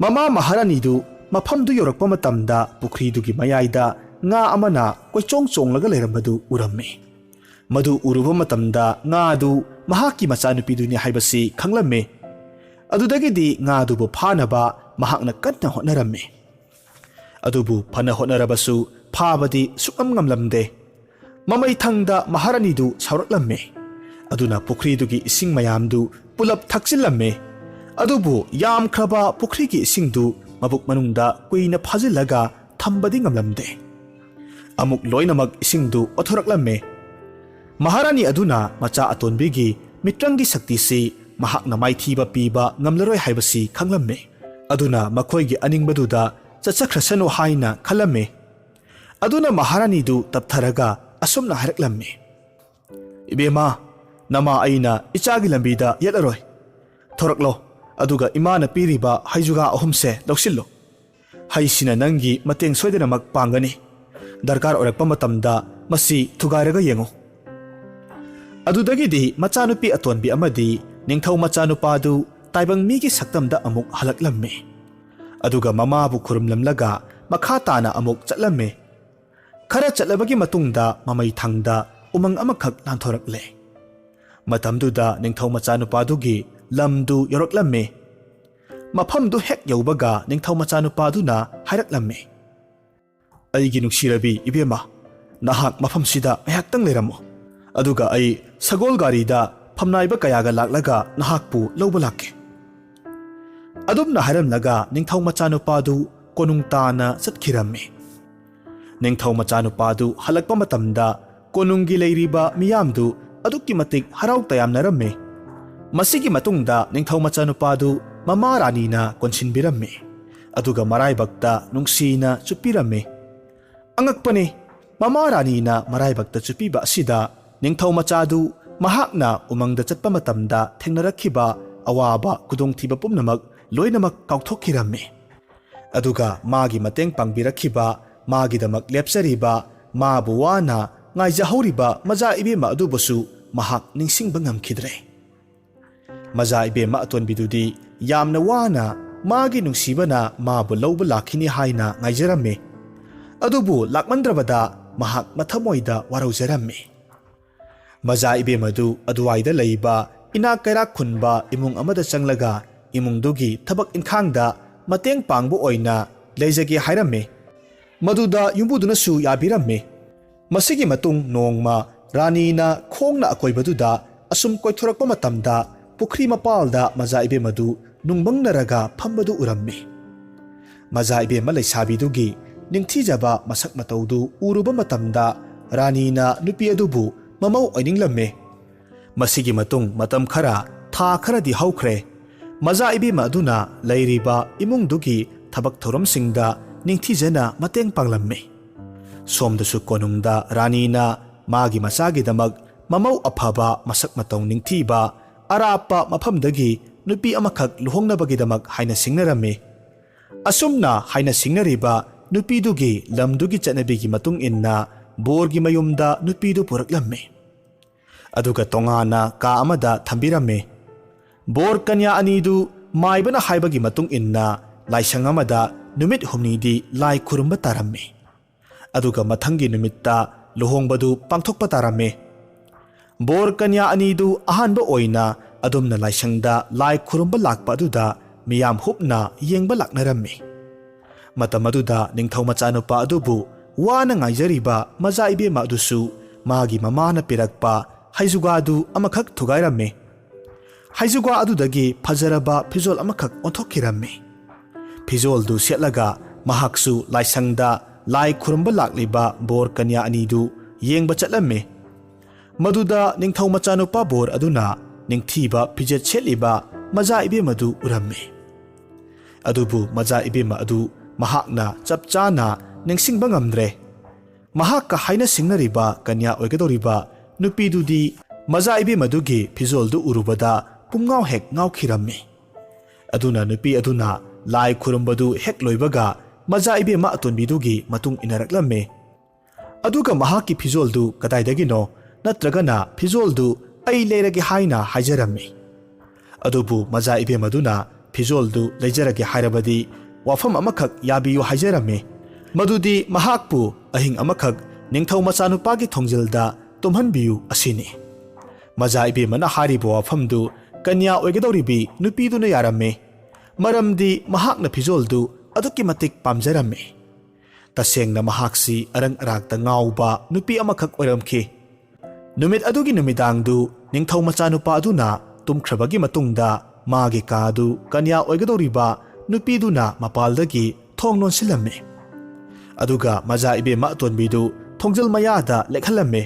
ꯃꯃꯥ ꯃꯍꯥꯔꯥꯅꯤꯗꯨ ꯃꯐꯝꯗꯨ ꯌꯧꯔꯛꯄ ꯃꯇꯝꯗ ꯄꯨꯈ꯭ꯔꯤꯗꯨꯒꯤ ꯃꯌꯥꯏꯗ ꯉꯥ ꯑꯃꯅ ꯀꯣꯏꯆꯣꯡ ꯆꯣꯡꯂꯒ ꯂꯩꯔꯝꯕꯗꯨ ꯎꯔꯝꯃꯤ꯫ ꯃꯗꯨ ꯎꯔꯨꯕ ꯃꯇꯝꯗ ꯉꯥꯗꯨ ꯃꯍꯥꯛꯀꯤ ꯃꯆꯥꯅꯨꯄꯤꯗꯨꯅꯤ ꯍꯥꯏꯕꯁꯤ ꯈꯪꯂꯝꯃꯤ꯫ ꯑꯗꯨꯗꯒꯤꯗꯤ ꯉꯥꯗꯨꯕꯨ ꯐꯥꯅꯕ ꯃꯍꯥꯛꯅ ꯀꯟꯅ ꯍꯣꯠꯅꯔꯝꯃꯤ꯫ ꯑꯗꯨꯕꯨ ꯐꯅ ꯍꯣꯠꯅꯔꯕꯁꯨ ꯐꯥꯕꯗꯤ ꯁꯨꯛꯉꯝ ꯉꯝꯂꯝꯗꯦ꯫ ꯃꯃꯩꯊꯪꯗ ꯃꯍꯥꯔꯥꯅꯤꯗꯨ ꯁꯥꯎꯔꯛꯂꯝꯃꯤ꯫ ꯑꯗꯨꯅ ꯄꯨꯈ꯭ꯔꯤꯗꯨꯒꯤ ꯏꯁꯤꯡ ꯃꯌꯥꯝꯗꯨ ꯄꯨꯂꯞ ꯊꯛꯆꯤꯜꯂꯝꯃꯤ꯫ ꯑꯗꯨꯕꯨ ꯌꯥꯝꯈ꯭ꯔꯕ ꯄꯨꯈ꯭ꯔꯤꯒꯤ ꯏꯁꯤꯡꯗꯨ ꯃꯕꯨꯛ ꯃꯅꯨꯡꯗ ꯀꯨꯏꯅ ꯐꯥꯖꯤꯜꯂꯒ ꯊꯝꯕꯗꯤ ꯉꯝꯂꯝꯗꯦ꯫ ꯑꯃꯨꯛ ꯂꯣꯏꯅꯃꯛ ꯏꯁꯤꯡꯗꯨ ꯑꯣꯊꯣꯔꯛꯂꯝꯃꯤ꯫ ꯃꯍꯥꯔꯥꯅꯤ ꯑꯗꯨꯅ ꯃꯆꯥ ꯑꯇꯣꯟꯕꯤꯒꯤ ꯃꯤꯇ꯭ꯔꯪꯒꯤ ꯁꯛꯇꯤꯁꯤ ꯃꯍꯥꯛꯅ ꯃꯥꯏꯊꯤꯕ ꯄꯤꯕ ꯉꯝꯂꯔꯣꯏ ꯍꯥꯏꯕꯁꯤ ꯈꯪꯂꯝꯃꯤ꯫ ꯑꯗꯨꯅ ꯃꯈꯣꯏꯒꯤ ꯑꯅꯤꯡꯕꯗꯨꯗ ꯆꯠꯆꯈ꯭ꯔꯁꯅꯨ ꯍꯥꯏꯅ ꯈꯜꯂꯝꯃꯤ꯫ ꯑꯗꯨꯅ ꯃꯍꯥꯔꯥꯅꯤꯗꯨ ꯇꯞꯊꯔꯒ ꯑꯁꯨꯝꯅ ꯍꯥꯏꯔꯛꯂꯝꯃꯤ, "ꯏꯕꯦꯝꯃ, ꯅꯃꯥ ꯑꯩꯅ ꯏꯆꯥꯒꯤ ꯂꯝꯕꯤꯗ ꯌꯦꯠꯂꯔꯣꯏ꯫ ꯊꯣꯔꯛꯂꯣ, ꯑꯗꯨꯒ ꯏꯃꯥꯅ ꯄꯤꯔꯤꯕ ꯍꯩꯖꯨꯒꯥ ꯑꯍꯨꯝꯁꯦ ꯂꯧꯁꯤꯜꯂꯨ꯫ ꯍꯩꯁꯤꯅ ꯅꯪꯒꯤ ꯃꯇꯦꯡ ꯁꯣꯏꯗꯅꯃꯛ ꯄꯥꯡꯒꯅꯤ꯫ ꯗꯔꯀꯥꯔ ꯑꯣꯏꯔꯛꯄ ꯃꯇꯝꯗ ꯃꯁꯤ ꯊꯨꯒꯥꯏꯔꯒ ꯌꯦꯡꯉꯨ"꯫ ꯑꯗꯨꯗꯒꯤꯗꯤ ꯃꯆꯥꯅꯨꯄꯤ ꯑꯇꯣꯟꯕꯤ ꯑꯃꯗꯤ ꯅꯤꯡꯊꯧ ꯃꯆꯥꯅꯨꯄꯥꯗꯨ ꯇꯥꯏꯕꯪ ꯃꯤꯒꯤ ꯁꯛꯇꯝꯗ ꯑꯃꯨꯛ ꯍꯜꯂꯛꯂꯝꯃꯤ꯫ ꯑꯗꯨꯒ ꯃꯃꯥꯕꯨ ꯈꯨꯔꯨꯝꯂꯝꯂꯒ ꯃꯈꯥ ꯇꯥꯅ ꯑꯃꯨꯛ ꯆꯠꯂꯝꯃꯤ꯫ ꯈꯔ ꯆꯠꯂꯕꯒꯤ ꯃꯇꯨꯡꯗ ꯃꯃꯩ ꯊꯪꯗ ꯎꯃꯪ ꯑꯃꯈꯛ ꯂꯥꯟꯊꯣꯔꯛꯂꯦ꯫ ꯃꯇꯝꯗꯨꯗ ꯅꯤꯡꯊꯧ ꯃꯆꯥꯅꯨꯄꯥꯗꯨꯒꯤ ꯂꯝꯗꯨ ꯌꯧꯔꯛꯂꯝꯃꯤ꯫ ꯃꯐꯝꯗꯨ ꯍꯦꯛ ꯌꯧꯕꯒ ꯅꯤꯡꯊꯧ ꯃꯆꯥꯅꯨꯄꯥꯗꯨꯅ ꯍꯥꯏꯔꯛꯂꯝꯃꯤ, "ꯑꯩꯒꯤ ꯅꯨꯡꯁꯤꯔꯕꯤ ꯏꯕꯦꯝꯃ, ꯅꯍꯥꯛ ꯃꯐꯝꯁꯤꯗ ꯉꯥꯏꯍꯥꯛꯇꯪ ꯂꯩꯔꯝꯃꯨ, ꯑꯗꯨꯒ ꯑꯩ ꯁꯒꯣꯜ ꯒꯥꯔꯤꯗ ꯐꯝꯅꯥꯏꯕ ꯀꯌꯥꯒ ꯂꯥꯛꯂꯒ ꯅꯍꯥꯛꯄꯨ ꯂꯧꯕ ꯂꯥꯛꯀꯦ"꯫ ꯑꯗꯨꯝꯅ ꯍꯥꯏꯔꯝꯂꯒ ꯅꯤꯡꯊꯧ ꯃꯆꯥꯅꯨꯄꯥꯗꯨ ꯀꯣꯅꯨꯡ ꯇꯥꯅ ꯆꯠꯈꯤꯔꯝꯃꯤ꯫ ꯅꯤꯡꯊꯧ ꯃꯆꯥꯅꯨꯄꯥꯗꯨ ꯍꯜꯂꯛꯄ ꯃꯇꯝꯗ ꯀꯣꯅꯨꯡꯒꯤ ꯂꯩꯔꯤꯕ ꯃꯤꯌꯥꯝꯗꯨ ꯑꯗꯨꯛꯀꯤ ꯃꯇꯤꯛ ꯍꯔꯥꯎ ꯇꯌꯥꯝꯅꯔꯝꯃꯤ꯫ ꯃꯁꯤꯒꯤ ꯃꯇꯨꯡꯗ ꯅꯤꯡꯊꯧ ꯃꯆꯥꯅꯨꯄꯥꯗꯨ ꯃꯃꯥ ꯔꯥꯅꯤꯅ ꯀꯣꯟꯁꯤꯟꯕꯤꯔꯝꯃꯤ꯫ ꯑꯗꯨꯒ ꯃꯔꯥꯏꯕꯛꯇ ꯅꯨꯡꯁꯤꯅ ꯆꯨꯞꯄꯤꯔꯝꯃꯤ꯫ ꯑꯉꯛꯄꯅꯤ, ꯃꯃꯥ ꯔꯥꯅꯤꯅ ꯃꯔꯥꯏꯕꯛꯇ ꯆꯨꯞꯄꯤꯕ ꯑꯁꯤꯗ ꯅꯤꯡꯊꯧ ꯃꯆꯥꯗꯨ ꯃꯍꯥꯛꯅ ꯎꯃꯪꯗ ꯆꯠꯄ ꯃꯇꯝꯗ ꯊꯦꯡꯅꯔꯛꯈꯤꯕ ꯑꯋꯥꯕ ꯈꯨꯗꯣꯡꯊꯤꯕ ꯄꯨꯝꯅꯃꯛ ꯂꯣꯏꯅꯃꯛ ꯀꯥꯎꯊꯣꯛꯈꯤꯔꯝꯃꯤ꯫ ꯑꯗꯨꯒ ꯃꯥꯒꯤ ꯃꯇꯦꯡ ꯄꯥꯡꯕꯤꯔꯛꯈꯤꯕ, ꯃꯥꯒꯤꯗꯃꯛ ꯂꯦꯞꯆꯔꯤꯕ, ꯃꯥꯕꯨ ꯋꯥꯅ ꯉꯥꯏꯖꯍꯧꯔꯤꯕ ꯃꯖꯥ ꯏꯕꯦꯝꯃ ꯑꯗꯨꯕꯨꯁꯨ ꯃꯍꯥꯛ ꯅꯤꯡꯁꯤꯡꯕ ꯉꯝꯈꯤꯗ꯭ꯔꯦ꯫ ꯃꯖꯥ ꯏꯕꯦꯝꯃ ꯑꯇꯣꯟꯕꯤꯗꯨꯗꯤ ꯌꯥꯝꯅ ꯋꯥꯅ ꯃꯥꯒꯤ ꯅꯨꯡꯁꯤꯕꯅ ꯃꯥꯕꯨ ꯂꯧꯕ ꯂꯥꯛꯈꯤꯅꯤ ꯍꯥꯏꯅ ꯉꯥꯏꯖꯔꯝꯃꯤ꯫ ꯑꯗꯨꯕꯨ ꯂꯥꯛꯃꯟꯗ꯭ꯔꯕꯗ ꯃꯍꯥꯛ ꯃꯊꯃꯣꯏꯗ ꯋꯥꯔꯧꯖꯔꯝꯃꯤ꯫ ꯃꯖꯥ ꯏꯕꯦꯝꯃꯗꯨ ꯑꯗꯨꯋꯥꯏꯗ ꯂꯩꯕ ꯏꯅꯥꯛ ꯀꯩꯔꯥꯛ ꯈꯨꯟꯕ ꯏꯃꯨꯡ ꯑꯃꯗ ꯆꯪꯂꯒ ꯏꯃꯨꯡꯗꯨꯒꯤ ꯊꯕꯛ ꯏꯪꯈꯥꯡꯗ ꯃꯇꯦꯡ ꯄꯥꯡꯕ ꯑꯣꯏꯅ ꯂꯩꯖꯒꯦ ꯍꯥꯏꯔꯝꯃꯤ꯫ ꯃꯗꯨꯗ ꯌꯨꯝꯕꯨꯗꯨꯅꯁꯨ ꯌꯥꯕꯤꯔꯝꯃꯤ꯫ ꯃꯁꯤꯒꯤ ꯃꯇꯨꯡ ꯅꯣꯡꯃ ꯔꯥꯅꯤꯅ ꯈꯣꯡꯅ ꯑꯀꯣꯏꯕꯗꯨꯗ ꯑꯁꯨꯝ ꯀꯣꯏꯊꯣꯔꯛꯄ ꯃꯇꯝꯗ, ꯄꯨꯈ꯭ꯔꯤ ꯃꯄꯥꯜꯗ ꯃꯖꯥ ꯏꯕꯦꯝ ꯑꯗꯨ ꯅꯨꯡꯕꯪꯅꯔꯒ ꯐꯝꯕꯗꯨ ꯎꯔꯝꯃꯤ꯫ ꯃꯖꯥ ꯏꯕꯦꯝꯃ ꯂꯩꯁꯥꯕꯤꯗꯨꯒꯤ ꯅꯤꯡꯊꯤꯖꯕ ꯃꯁꯛ ꯃꯇꯧꯗꯨ ꯎꯔꯨꯕ ꯃꯇꯝꯗ, ꯔꯥꯅꯤꯅ ꯅꯨꯄꯤ ꯑꯗꯨꯕꯨ ꯃꯃꯧ ꯑꯣꯏꯅꯤꯡꯂꯝꯃꯤ꯫ ꯃꯁꯤꯒꯤ ꯃꯇꯨꯡ ꯃꯇꯝ ꯈꯔ, ꯊꯥ ꯈꯔꯗꯤ ꯍꯧꯈ꯭ꯔꯦ꯫ ꯃꯖꯥ ꯏꯕꯦꯝꯃ ꯑꯗꯨꯅ ꯂꯩꯔꯤꯕ ꯏꯃꯨꯡꯗꯨꯒꯤ ꯊꯕꯛ ꯊꯧꯔꯝꯁꯤꯡꯗ ꯅꯤꯡꯊꯤꯖꯅ ꯃꯇꯦꯡ ꯄꯥꯡꯂꯝꯃꯤ꯫ ꯁꯣꯝꯗꯁꯨ ꯀꯣꯅꯨꯡꯗ ꯔꯥꯅꯤꯅ ꯃꯥꯒꯤ ꯃꯆꯥꯒꯤꯗꯃꯛ ꯃꯃꯧ ꯑꯐꯕ, ꯃꯁꯛ ꯃꯇꯧ ꯅꯤꯡꯊꯤꯕ, ꯑꯔꯥꯞꯄ ꯃꯐꯝꯗꯒꯤ ꯅꯨꯄꯤ ꯑꯃꯈꯛ ꯂꯨꯍꯣꯡꯅꯕꯒꯤꯗꯃꯛ ꯍꯥꯏꯅ ꯁꯤꯡꯅꯔꯝꯃꯤ꯫ ꯑꯁꯨꯝꯅ ꯍꯥꯏꯅ ꯁꯤꯡꯅꯔꯤꯕ ꯅꯨꯄꯤꯗꯨꯒꯤ ꯂꯝꯗꯨꯒꯤ ꯆꯠꯅꯕꯤꯒꯤ ꯃꯇꯨꯡ ꯏꯟꯅ ꯕꯣꯔꯒꯤ ꯃꯌꯨꯝꯗ ꯅꯨꯄꯤꯗꯨ ꯄꯨꯔꯛꯂꯝꯃꯤ꯫ ꯑꯗꯨꯒ ꯇꯣꯉꯥꯟꯅ ꯀꯥ ꯑꯃꯗ ꯊꯝꯕꯤꯔꯝꯃꯤ꯫ ꯕꯣꯔ ꯀꯟꯌꯥ ꯑꯅꯤꯗꯨ ꯃꯥꯏꯕꯅ ꯍꯥꯏꯕꯒꯤ ꯃꯇꯨꯡ ꯏꯟꯅ ꯂꯥꯏꯁꯪ ꯑꯃꯗ ꯅꯨꯃꯤꯠ ꯍꯨꯝꯅꯤꯗꯤ ꯂꯥꯏ ꯈꯨꯔꯨꯝꯕ ꯇꯥꯔꯝꯃꯤ꯫ ꯑꯗꯨꯒ ꯃꯊꯪꯒꯤ ꯅꯨꯃꯤꯠꯇ ꯂꯨꯍꯣꯡꯕꯗꯨ ꯄꯥꯡꯊꯣꯛꯄ ꯇꯥꯔꯝꯃꯤ꯫ ꯕꯣꯔ ꯀꯟꯌꯥ ꯑꯅꯤꯗꯨ ꯑꯍꯥꯟꯕ ꯑꯣꯏꯅ ꯑꯗꯣꯝꯅ ꯂꯥꯏꯁꯪꯗ ꯂꯥꯏ ꯈꯨꯔꯨꯝꯕ ꯂꯥꯛꯄ ꯑꯗꯨꯗ ꯃꯤꯌꯥꯝ ꯍꯨꯞꯅ ꯌꯦꯡꯕ ꯂꯥꯛꯅꯔꯝꯃꯤ꯫ ꯃꯇꯝ ꯑꯗꯨꯗ ꯅꯤꯡꯊꯧ ꯃꯆꯥꯅꯨꯄꯥ ꯑꯗꯨꯕꯨ ꯋꯥꯅ ꯉꯥꯏꯖꯔꯤꯕ ꯃꯖꯥ ꯏꯕꯦꯝꯃ ꯑꯗꯨꯁꯨ ꯃꯥꯒꯤ ꯃꯃꯥꯅ ꯄꯤꯔꯛꯄ ꯍꯩꯖꯨꯒꯥꯗꯨ ꯑꯃꯈꯛ ꯊꯨꯒꯥꯏꯔꯝꯃꯤ꯫ ꯍꯩꯖꯨꯒꯥ ꯑꯗꯨꯗꯒꯤ ꯐꯖꯔꯕ ꯐꯤꯖꯣꯜ ꯑꯃꯈꯛ ꯑꯣꯟꯊꯣꯛꯈꯤꯔꯝꯃꯤ꯫ ꯐꯤꯖꯣꯜꯗꯨ ꯁꯦꯠꯂꯒ ꯃꯍꯥꯛꯁꯨ ꯂꯥꯏꯁꯪꯗ ꯂꯥꯏ ꯈꯨꯔꯨꯝꯕ ꯂꯥꯛꯂꯤꯕ ꯕꯣꯔ ꯀꯟꯌꯥ ꯑꯅꯤꯗꯨ ꯌꯦꯡꯕ ꯆꯠꯂꯝꯃꯤ꯫ ꯃꯗꯨꯗ ꯅꯤꯡꯊꯧ ꯃꯆꯥꯅꯨꯄꯥ ꯕꯣꯔ ꯑꯗꯨꯅ ꯅꯤꯡꯊꯤꯕ ꯐꯤꯖꯦꯠ ꯁꯦꯠꯂꯤꯕ ꯃꯖꯥ ꯏꯕꯦꯝꯃꯗꯨ ꯎꯔꯝꯃꯤ꯫ ꯑꯗꯨꯕꯨ ꯃꯖꯥ ꯏꯕꯦꯝꯃ ꯑꯗꯨ ꯃꯍꯥꯛꯅ ꯆꯞ ꯆꯥꯅ ꯅꯤꯡꯁꯤꯡꯕ ꯉꯝꯗ꯭ꯔꯦ꯫ ꯃꯍꯥꯛꯀ ꯍꯥꯏꯅ ꯁꯤꯡꯅꯔꯤꯕ ꯀꯟꯌꯥ ꯑꯣꯏꯒꯗꯧꯔꯤꯕ ꯅꯨꯄꯤꯗꯨꯗꯤ ꯃꯖꯥ ꯏꯕꯦꯝꯃꯗꯨꯒꯤ ꯐꯤꯖꯣꯜꯗꯨ ꯎꯔꯨꯕꯗ ꯄꯨꯡꯉꯥꯎ ꯍꯦꯛ ꯉꯥꯎꯈꯤꯔꯝꯃꯤ꯫ ꯑꯗꯨꯅ ꯅꯨꯄꯤ ꯑꯗꯨꯅ ꯂꯥꯏ ꯈꯨꯔꯨꯝꯕꯗꯨ ꯍꯦꯛ ꯂꯣꯏꯕꯒ ꯃꯖꯥ ꯏꯕꯦꯝꯃ ꯑꯇꯣꯟꯕꯤꯗꯨꯒꯤ ꯃꯇꯨꯡ ꯏꯟꯅꯔꯛꯂꯝꯃꯤ꯫ ꯑꯗꯨꯒ ꯃꯍꯥꯛꯀꯤ ꯐꯤꯖꯣꯜꯗꯨ ꯀꯗꯥꯏꯗꯒꯤꯅꯣ, ꯅꯠꯇ꯭ꯔꯒꯅ ꯐꯤꯖꯣꯜꯗꯨ ꯑꯩ ꯂꯩꯔꯒꯦ ꯍꯥꯏꯅ ꯍꯥꯏꯖꯔꯝꯃꯤ꯫ ꯑꯗꯨꯕꯨ ꯃꯖꯥ ꯏꯕꯦꯝ ꯑꯗꯨꯅ ꯐꯤꯖꯣꯜꯗꯨ ꯂꯩꯖꯔꯒꯦ ꯍꯥꯏꯔꯕꯗꯤ ꯋꯥꯐꯝ ꯑꯃꯈꯛ ꯌꯥꯕꯤꯌꯨ ꯍꯥꯏꯖꯔꯝꯃꯤ, ꯃꯗꯨꯗꯤ ꯃꯍꯥꯛꯄꯨ ꯑꯍꯤꯡ ꯑꯃꯈꯛ ꯅꯤꯡꯊꯧ ꯃꯆꯥꯅꯨꯄꯥꯒꯤ ꯊꯣꯡꯖꯤꯜꯗ ꯇꯨꯝꯍꯟꯕꯤꯌꯨ ꯑꯁꯤꯅꯤ꯫ ꯃꯖꯥ ꯏꯕꯦꯝꯃꯅ ꯍꯥꯏꯔꯤꯕ ꯋꯥꯐꯝꯗꯨ ꯀꯟꯌꯥ ꯑꯣꯏꯒꯗꯧꯔꯤꯕꯤ ꯅꯨꯄꯤꯗꯨꯅ ꯌꯥꯔꯝꯃꯤ, ꯃꯔꯝꯗꯤ ꯃꯍꯥꯛꯅ ꯐꯤꯖꯣꯜꯗꯨ ꯑꯗꯨꯛꯀꯤ ꯃꯇꯤꯛ ꯄꯥꯝꯖꯔꯝꯃꯤ꯫ ꯇꯁꯦꯡꯅ ꯃꯍꯥꯛꯁꯤ ꯑꯔꯪ ꯑꯔꯥꯛꯇ ꯉꯥꯎꯕ ꯅꯨꯄꯤ ꯑꯃꯈꯛ ꯑꯣꯏꯔꯝꯈꯤ꯫ ꯅꯨꯃꯤꯠ ꯑꯗꯨꯒꯤ ꯅꯨꯃꯤꯗꯥꯡꯗꯨ ꯅꯤꯡꯊꯧ ꯃꯆꯥꯅꯨꯄꯥ ꯑꯗꯨꯅ ꯇꯨꯝꯈ꯭ꯔꯕꯒꯤ ꯃꯇꯨꯡꯗ ꯃꯥꯒꯤ ꯀꯥꯗꯨ ꯀꯟꯌꯥ ꯑꯣꯏꯒꯗꯧꯔꯤꯕ ꯅꯨꯄꯤꯗꯨꯅ ꯃꯄꯥꯜꯗꯒꯤ ꯊꯣꯡ ꯂꯣꯟꯁꯤꯜꯂꯝꯃꯤ꯫ ꯑꯗꯨꯒ ꯃꯖꯥ ꯏꯕꯦꯝꯃ ꯑꯇꯣꯟꯕꯤꯗꯨ ꯊꯣꯡꯖꯤꯜ ꯃꯌꯥꯗ ꯂꯦꯛꯍꯜꯂꯝꯃꯤ꯫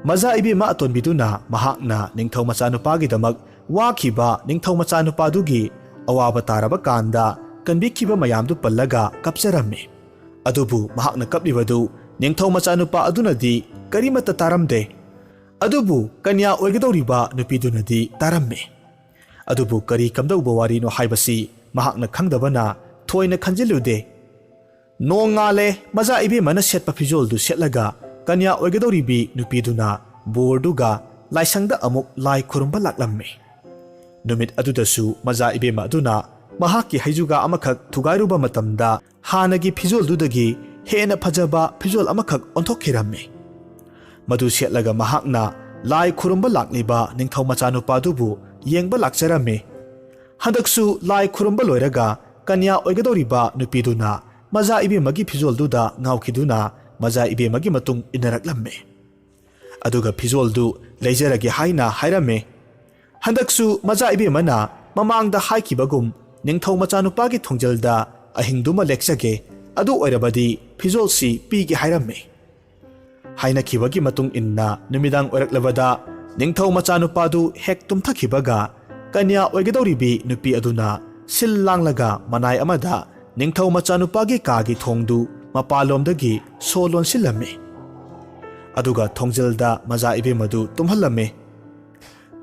ꯃꯖꯥ ꯏꯕꯦꯝꯃ ꯑꯇꯣꯟꯕꯤꯗꯨꯅ ꯃꯍꯥꯛꯅ ꯅꯤꯡꯊꯧ ꯃꯆꯥꯅꯨꯄꯥꯒꯤꯗꯃꯛ ꯋꯥꯈꯤꯕ ꯅꯤꯡꯊꯧ ꯃꯆꯥꯅꯨꯄꯥꯗꯨꯒꯤ ꯑꯋꯥꯕ ꯇꯥꯔꯕ ꯀꯥꯟꯗ ꯀꯟꯕꯤꯈꯤꯕ ꯃꯌꯥꯝꯗꯨ ꯄꯜꯂꯒ ꯀꯞꯆꯔꯝꯃꯤ꯫ ꯑꯗꯨꯕꯨ ꯃꯍꯥꯛꯅ ꯀꯞꯂꯤꯕꯗꯨ ꯅꯤꯡꯊꯧ ꯃꯆꯥꯅꯨꯄꯥ ꯑꯗꯨꯅꯗꯤ ꯀꯔꯤꯃꯠꯇ ꯇꯥꯔꯝꯗꯦ꯫ ꯑꯗꯨꯕꯨ ꯀꯟꯌꯥ ꯑꯣꯏꯒꯗꯧꯔꯤꯕ ꯅꯨꯄꯤꯗꯨꯅꯗꯤ ꯇꯥꯔꯝꯃꯤ꯫ ꯑꯗꯨꯕꯨ ꯀꯔꯤ ꯀꯝꯗꯧꯕ ꯋꯥꯔꯤꯅꯣ ꯍꯥꯏꯕꯁꯤ ꯃꯍꯥꯛꯅ ꯈꯪꯗꯕꯅ ꯊꯣꯏꯅ ꯈꯟꯖꯤꯜꯂꯨꯗꯦ꯫ ꯅꯣꯡꯉꯥꯜꯂꯦ, ꯃꯖꯥ ꯏꯕꯦꯝꯃꯅ ꯁꯦꯠꯄ ꯐꯤꯖꯣꯜꯗꯨ ꯁꯦꯠꯂꯒ ꯀꯟꯌꯥ ꯑꯣꯏꯒꯗꯧꯔꯤꯕꯤ ꯅꯨꯄꯤꯗꯨꯅ ꯕꯣꯔꯗꯨꯒ ꯂꯥꯏꯁꯪꯗ ꯑꯃꯨꯛ ꯂꯥꯏ ꯈꯨꯔꯨꯝꯕ ꯂꯥꯛꯂꯝꯃꯤ꯫ ꯅꯨꯃꯤꯠ ꯑꯗꯨꯗꯁꯨ ꯃꯖꯥ ꯏꯕꯦꯝꯃ ꯑꯗꯨꯅ ꯃꯍꯥꯛꯀꯤ ꯍꯩꯖꯨꯒꯥ ꯑꯃꯈꯛ ꯊꯨꯒꯥꯏꯔꯨꯕ ꯃꯇꯝꯗ ꯍꯥꯟꯅꯒꯤ ꯐꯤꯖꯣꯜꯗꯨꯗꯒꯤ ꯍꯦꯟꯅ ꯐꯖꯕ ꯐꯤꯖꯣꯜ ꯑꯃꯈꯛ ꯑꯣꯟꯊꯣꯛꯈꯤꯔꯝꯃꯤ꯫ ꯃꯗꯨ ꯁꯦꯠꯂꯒ ꯃꯍꯥꯛꯅ ꯂꯥꯏ ꯈꯨꯔꯨꯝꯕ ꯂꯥꯛꯂꯤꯕ ꯅꯤꯡꯊꯧ ꯃꯆꯥꯅꯨꯄꯥꯗꯨꯕꯨ ꯌꯦꯡꯕ ꯂꯥꯛꯆꯔꯝꯃꯤ꯫ ꯍꯟꯗꯛꯁꯨ ꯂꯥꯏ ꯈꯨꯔꯨꯝꯕ ꯂꯣꯏꯔꯒ ꯀꯟꯌꯥ ꯑꯣꯏꯒꯗꯧꯔꯤꯕ ꯅꯨꯄꯤꯗꯨꯅ ꯃꯖꯥ ꯏꯕꯦꯝꯃꯒꯤ ꯐꯤꯖꯣꯜꯗꯨꯗ ꯉꯥꯎꯈꯤꯗꯨꯅ ꯃꯖꯥ ꯏꯕꯦꯝꯃꯒꯤ ꯃꯇꯨꯡ ꯏꯟꯅꯔꯛꯂꯝꯃꯤ꯫ ꯑꯗꯨꯒ ꯐꯤꯖꯣꯜꯗꯨ ꯂꯩꯖꯔꯒꯦ ꯍꯥꯏꯅ ꯍꯥꯏꯔꯝꯃꯤ꯫ ꯍꯟꯗꯛꯁꯨ ꯃꯆꯥ ꯏꯕꯦꯝꯃꯅ ꯃꯃꯥꯡꯗ ꯍꯥꯏꯈꯤꯕꯒꯨꯝ ꯅꯤꯡꯊꯧ ꯃꯆꯥꯅꯨꯄꯥꯒꯤ ꯊꯣꯡꯖꯤꯜꯗ ꯑꯍꯤꯡꯗꯨꯃ ꯂꯦꯛꯆꯒꯦ, ꯑꯗꯨ ꯑꯣꯏꯔꯕꯗꯤ ꯐꯤꯖꯣꯜꯁꯤ ꯄꯤꯒꯦ ꯍꯥꯏꯔꯝꯃꯤ꯫ ꯍꯥꯏꯅꯈꯤꯕꯒꯤ ꯃꯇꯨꯡ ꯏꯟꯅ ꯅꯨꯃꯤꯗꯥꯡ ꯑꯣꯏꯔꯛꯂꯕꯗ ꯅꯤꯡꯊꯧ ꯃꯆꯥꯅꯨꯄꯥꯗꯨ ꯍꯦꯛ ꯇꯨꯝꯊꯈꯤꯕꯒ ꯀꯟꯌꯥ ꯑꯣꯏꯒꯗꯧꯔꯤꯕꯤ ꯅꯨꯄꯤ ꯑꯗꯨꯅ ꯁꯤꯜ ꯂꯥꯡꯂꯒ ꯃꯅꯥꯏ ꯑꯃꯗ ꯅꯤꯡꯊꯧ ꯃꯆꯥꯅꯨꯄꯥꯒꯤ ꯀꯥꯒꯤ ꯊꯣꯡꯗꯨ ꯃꯄꯥꯟꯂꯣꯝꯗꯒꯤ ꯁꯣ ꯂꯣꯟꯁꯤꯜꯂꯝꯃꯤ꯫ ꯑꯗꯨꯒ ꯊꯣꯡꯖꯤꯜꯗ ꯃꯆꯥ ꯏꯕꯦꯝꯃꯗꯨ ꯇꯨꯝꯍꯜꯂꯝꯃꯤ꯫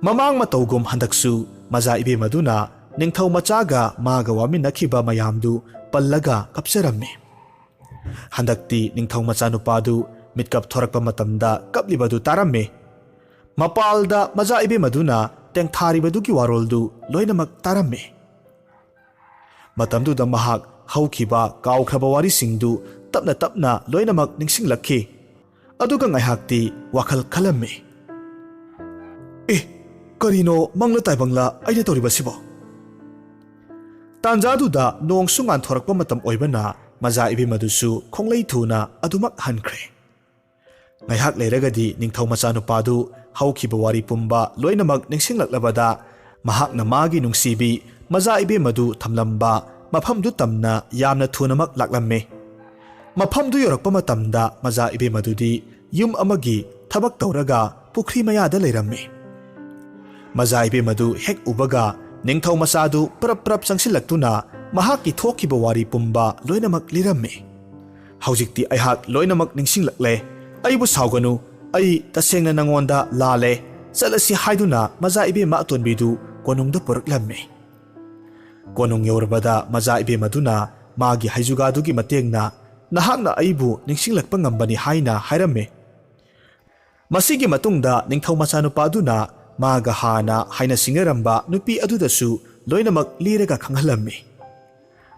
ꯃꯃꯥꯡ ꯃꯇꯧꯒꯨꯝ ꯍꯟꯗꯛꯁꯨ ꯃꯆꯥ ꯏꯕꯦꯝꯃꯗꯨꯅ ꯅꯤꯡꯊꯧ ꯃꯆꯥꯒ ꯃꯥꯒ ꯋꯥꯃꯤꯟꯅꯈꯤꯕ ꯃꯌꯥꯝꯗꯨ ꯄꯜꯂꯒ ꯀꯞꯆꯔꯝꯃꯤ꯫ ꯍꯟꯗꯛꯇꯤ ꯅꯤꯡꯊꯧ ꯃꯆꯥꯅꯨꯄꯥꯗꯨ ꯃꯤꯠꯀꯞ ꯊꯣꯔꯛꯄ ꯃꯇꯝꯗ ꯀꯞꯂꯤꯕꯗꯨ ꯇꯥꯔꯝꯃꯤ꯫ ꯃꯄꯥꯜꯗ ꯃꯆꯥ ꯏꯕꯦꯝꯃꯗꯨꯅ ꯇꯦꯡꯊꯥꯔꯤꯕꯗꯨꯒꯤ ꯋꯥꯔꯣꯜꯗꯨ ꯂꯣꯏꯅꯃꯛ ꯇꯥꯔꯝꯃꯤ꯫ ꯃꯇꯝꯗꯨꯗ ꯃꯍꯥꯛ ꯍꯧꯈꯤꯕ ꯀꯥꯎꯈ꯭ꯔꯕ ꯋꯥꯔꯤꯁꯤꯡꯗꯨ ꯇꯞꯅ ꯇꯞꯅ ꯂꯣꯏꯅꯃꯛ ꯅꯤꯡꯁꯤꯡꯂꯛꯈꯤ꯫ ꯑꯗꯨꯒ ꯉꯥꯏꯍꯥꯛꯇꯤ ꯋꯥꯈꯜ ꯈꯜꯂꯝꯃꯤ꯫ "ꯑꯦ, ꯀꯔꯤꯅꯣ ꯃꯪꯂ ꯇꯥꯏꯕꯪꯂ ꯑꯩꯅ ꯇꯧꯔꯤꯕꯁꯤꯕꯣ?" ꯇꯥꯟꯖꯥꯗꯨꯗ ꯅꯣꯡꯁꯨ ꯉꯥꯟꯊꯣꯔꯛꯄ ꯃꯇꯝ ꯑꯣꯏꯕꯅ ꯃꯖꯥ ꯏꯕꯦꯝꯃꯗꯨꯁꯨ ꯈꯣꯡꯂꯩ ꯊꯨꯅ ꯑꯗꯨꯃꯛ ꯍꯟꯈ꯭ꯔꯦ꯫ ꯉꯥꯏꯍꯥꯛ ꯂꯩꯔꯒꯗꯤ ꯅꯤꯡꯊꯧ ꯃꯆꯥꯅꯨꯄꯥꯗꯨ ꯍꯧꯈꯤꯕ ꯋꯥꯔꯤ ꯄꯨꯝꯕ ꯂꯣꯏꯅꯃꯛ ꯅꯤꯡꯁꯤꯡꯂꯛꯂꯕꯗ, ꯃꯍꯥꯛꯅ ꯃꯥꯒꯤ ꯅꯨꯡꯁꯤꯕꯤ ꯃꯖꯥ ꯏꯕꯦꯝꯃꯗꯨ ꯊꯝꯂꯝꯕ ꯃꯐꯝꯗꯨ ꯇꯝꯅ ꯌꯥꯝꯅ ꯊꯨꯅꯃꯛ ꯂꯥꯛꯂꯝꯃꯤ꯫ ꯃꯐꯝꯗꯨ ꯌꯧꯔꯛꯄ ꯃꯇꯝꯗ ꯃꯖꯥ ꯏꯕꯦꯝꯃꯗꯨꯗꯤ ꯌꯨꯝ ꯑꯃꯒꯤ ꯊꯕꯛ ꯇꯧꯔꯒ ꯄꯨꯈ꯭ꯔꯤ ꯃꯌꯥꯗ ꯂꯩꯔꯝꯃꯤ꯫ ꯃꯖꯥ ꯏꯕꯦꯝꯃꯗꯨ ꯍꯦꯛ ꯎꯕꯒ ꯅꯤꯡꯊꯧ ꯃꯆꯥꯗꯨ ꯄ꯭ꯔꯞ ꯄ꯭ꯔꯞ ꯆꯪꯁꯤꯜꯂꯛꯇꯨꯅ ꯃꯍꯥꯛꯀꯤ ꯊꯣꯛꯈꯤꯕ ꯋꯥꯔꯤ ꯄꯨꯝꯕ ꯂꯣꯏꯅꯃꯛ ꯂꯤꯔꯝꯃꯤ꯫ "ꯍꯧꯖꯤꯛꯇꯤ ꯑꯩꯍꯥꯛ ꯂꯣꯏꯅꯃꯛ ꯅꯤꯡꯁꯤꯡꯂꯛꯂꯦ꯫ ꯑꯩꯕꯨ ꯁꯥꯎꯒꯅꯨ꯫ ꯑꯩ ꯇꯁꯦꯡꯅ ꯅꯉꯣꯟꯗ ꯂꯥꯜꯂꯦ꯫ ꯆꯠꯂꯁꯤ" ꯍꯥꯏꯗꯨꯅ ꯃꯖꯥ ꯏꯕꯦꯝꯃ ꯑꯇꯣꯟꯕꯤꯗꯨ ꯀꯣꯅꯨꯡꯗ ꯄꯨꯔꯛꯂꯝꯃꯤ꯫ ꯀꯣꯅꯨꯡ ꯌꯧꯔꯕꯗ ꯃꯖꯥ ꯏꯕꯦꯝꯃꯗꯨꯅ ꯃꯥꯒꯤ ꯍꯩꯖꯨꯒꯥꯗꯨꯒꯤ ꯃꯇꯦꯡꯅ "ꯅꯍꯥꯛꯅ ꯑꯩꯕꯨ ꯅꯤꯡꯁꯤꯡꯂꯛꯄ ꯉꯝꯕꯅꯤ" ꯍꯥꯏꯅ ꯍꯥꯏꯔꯝꯃꯤ꯫ ꯃꯁꯤꯒꯤ ꯃꯇꯨꯡꯗ ꯅꯤꯡꯊꯧ ꯃꯆꯥꯅꯨꯄꯥꯗꯨꯅ ꯃꯥꯒ ꯍꯥꯟꯅ ꯍꯥꯏꯅ ꯁꯤꯡꯅꯔꯝꯕ ꯅꯨꯄꯤ ꯑꯗꯨꯗꯁꯨ ꯂꯣꯏꯅꯃꯛ ꯂꯤꯔꯒ ꯈꯪꯍꯜꯂꯝꯃꯤ꯫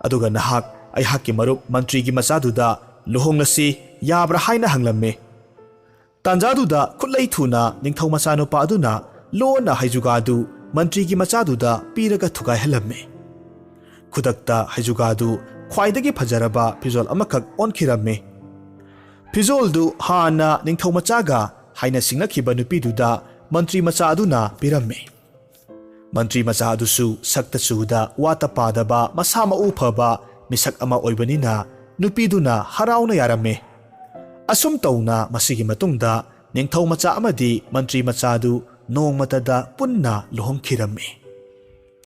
ꯑꯗꯨꯒ "ꯅꯍꯥꯛ ꯑꯩꯍꯥꯛꯀꯤ ꯃꯔꯨꯞ ꯃꯟꯇ꯭ꯔꯤꯒꯤ ꯃꯆꯥꯗꯨꯗ ꯂꯨꯍꯣꯡꯂꯁꯤ ꯌꯥꯕ꯭ꯔꯥ?" ꯍꯥꯏꯅ ꯍꯪꯂꯝꯃꯤ꯫ ꯇꯥꯟꯖꯥꯗꯨꯗ ꯈꯨꯠꯂꯩ ꯊꯨꯅ ꯅꯤꯡꯊꯧ ꯃꯆꯥꯅꯨꯄꯥ ꯑꯗꯨꯅ ꯂꯣꯟꯅ ꯍꯩꯖꯨꯒꯥꯗꯨ ꯃꯟꯇ꯭ꯔꯤꯒꯤ ꯃꯆꯥꯗꯨꯗ ꯄꯤꯔꯒ ꯊꯨꯒꯥꯏꯍꯜꯂꯝꯃꯤ꯫ ꯈꯨꯗꯛꯇ ꯍꯩꯖꯨꯒꯥꯗꯨ ꯈ꯭ꯋꯥꯏꯗꯒꯤ ꯐꯖꯔꯕ ꯐꯤꯖꯣꯜ ꯑꯃꯈꯛ ꯑꯣꯟꯈꯤꯔꯝꯃꯤ꯫ ꯐꯤꯖꯣꯜꯗꯨ ꯍꯥꯟꯅ ꯅꯤꯡꯊꯧ ꯃꯆꯥꯒ ꯍꯥꯏꯅ ꯁꯤꯡꯅꯈꯤꯕ ꯅꯨꯄꯤꯗꯨꯗ ꯃꯟꯇ꯭ꯔꯤ ꯃꯆꯥ ꯑꯗꯨꯅ ꯄꯤꯔꯝꯃꯤ꯫ ꯃꯟꯇ꯭ꯔꯤ ꯃꯆꯥ ꯑꯗꯨꯁꯨ ꯁꯛꯇ ꯆꯨꯗ ꯋꯥꯇ ꯄꯥꯗꯕ ꯃꯁꯥ ꯃꯎ ꯐꯕ ꯃꯤꯁꯛ ꯑꯃ ꯑꯣꯏꯕꯅꯤꯅ ꯅꯨꯄꯤꯗꯨꯅ ꯍꯔꯥꯎꯅ ꯌꯥꯔꯝꯃꯤ꯫ ꯑꯁꯨꯝ ꯇꯧꯅ ꯃꯁꯤꯒꯤ ꯃꯇꯨꯡꯗ ꯅꯤꯡꯊꯧ ꯃꯆꯥ ꯑꯃꯗꯤ ꯃꯟꯇ꯭ꯔꯤ ꯃꯆꯥꯗꯨ ꯅꯣꯡꯃꯇꯗ ꯄꯨꯟꯅ ꯂꯨꯍꯣꯡꯈꯤꯔꯝꯃꯤ꯫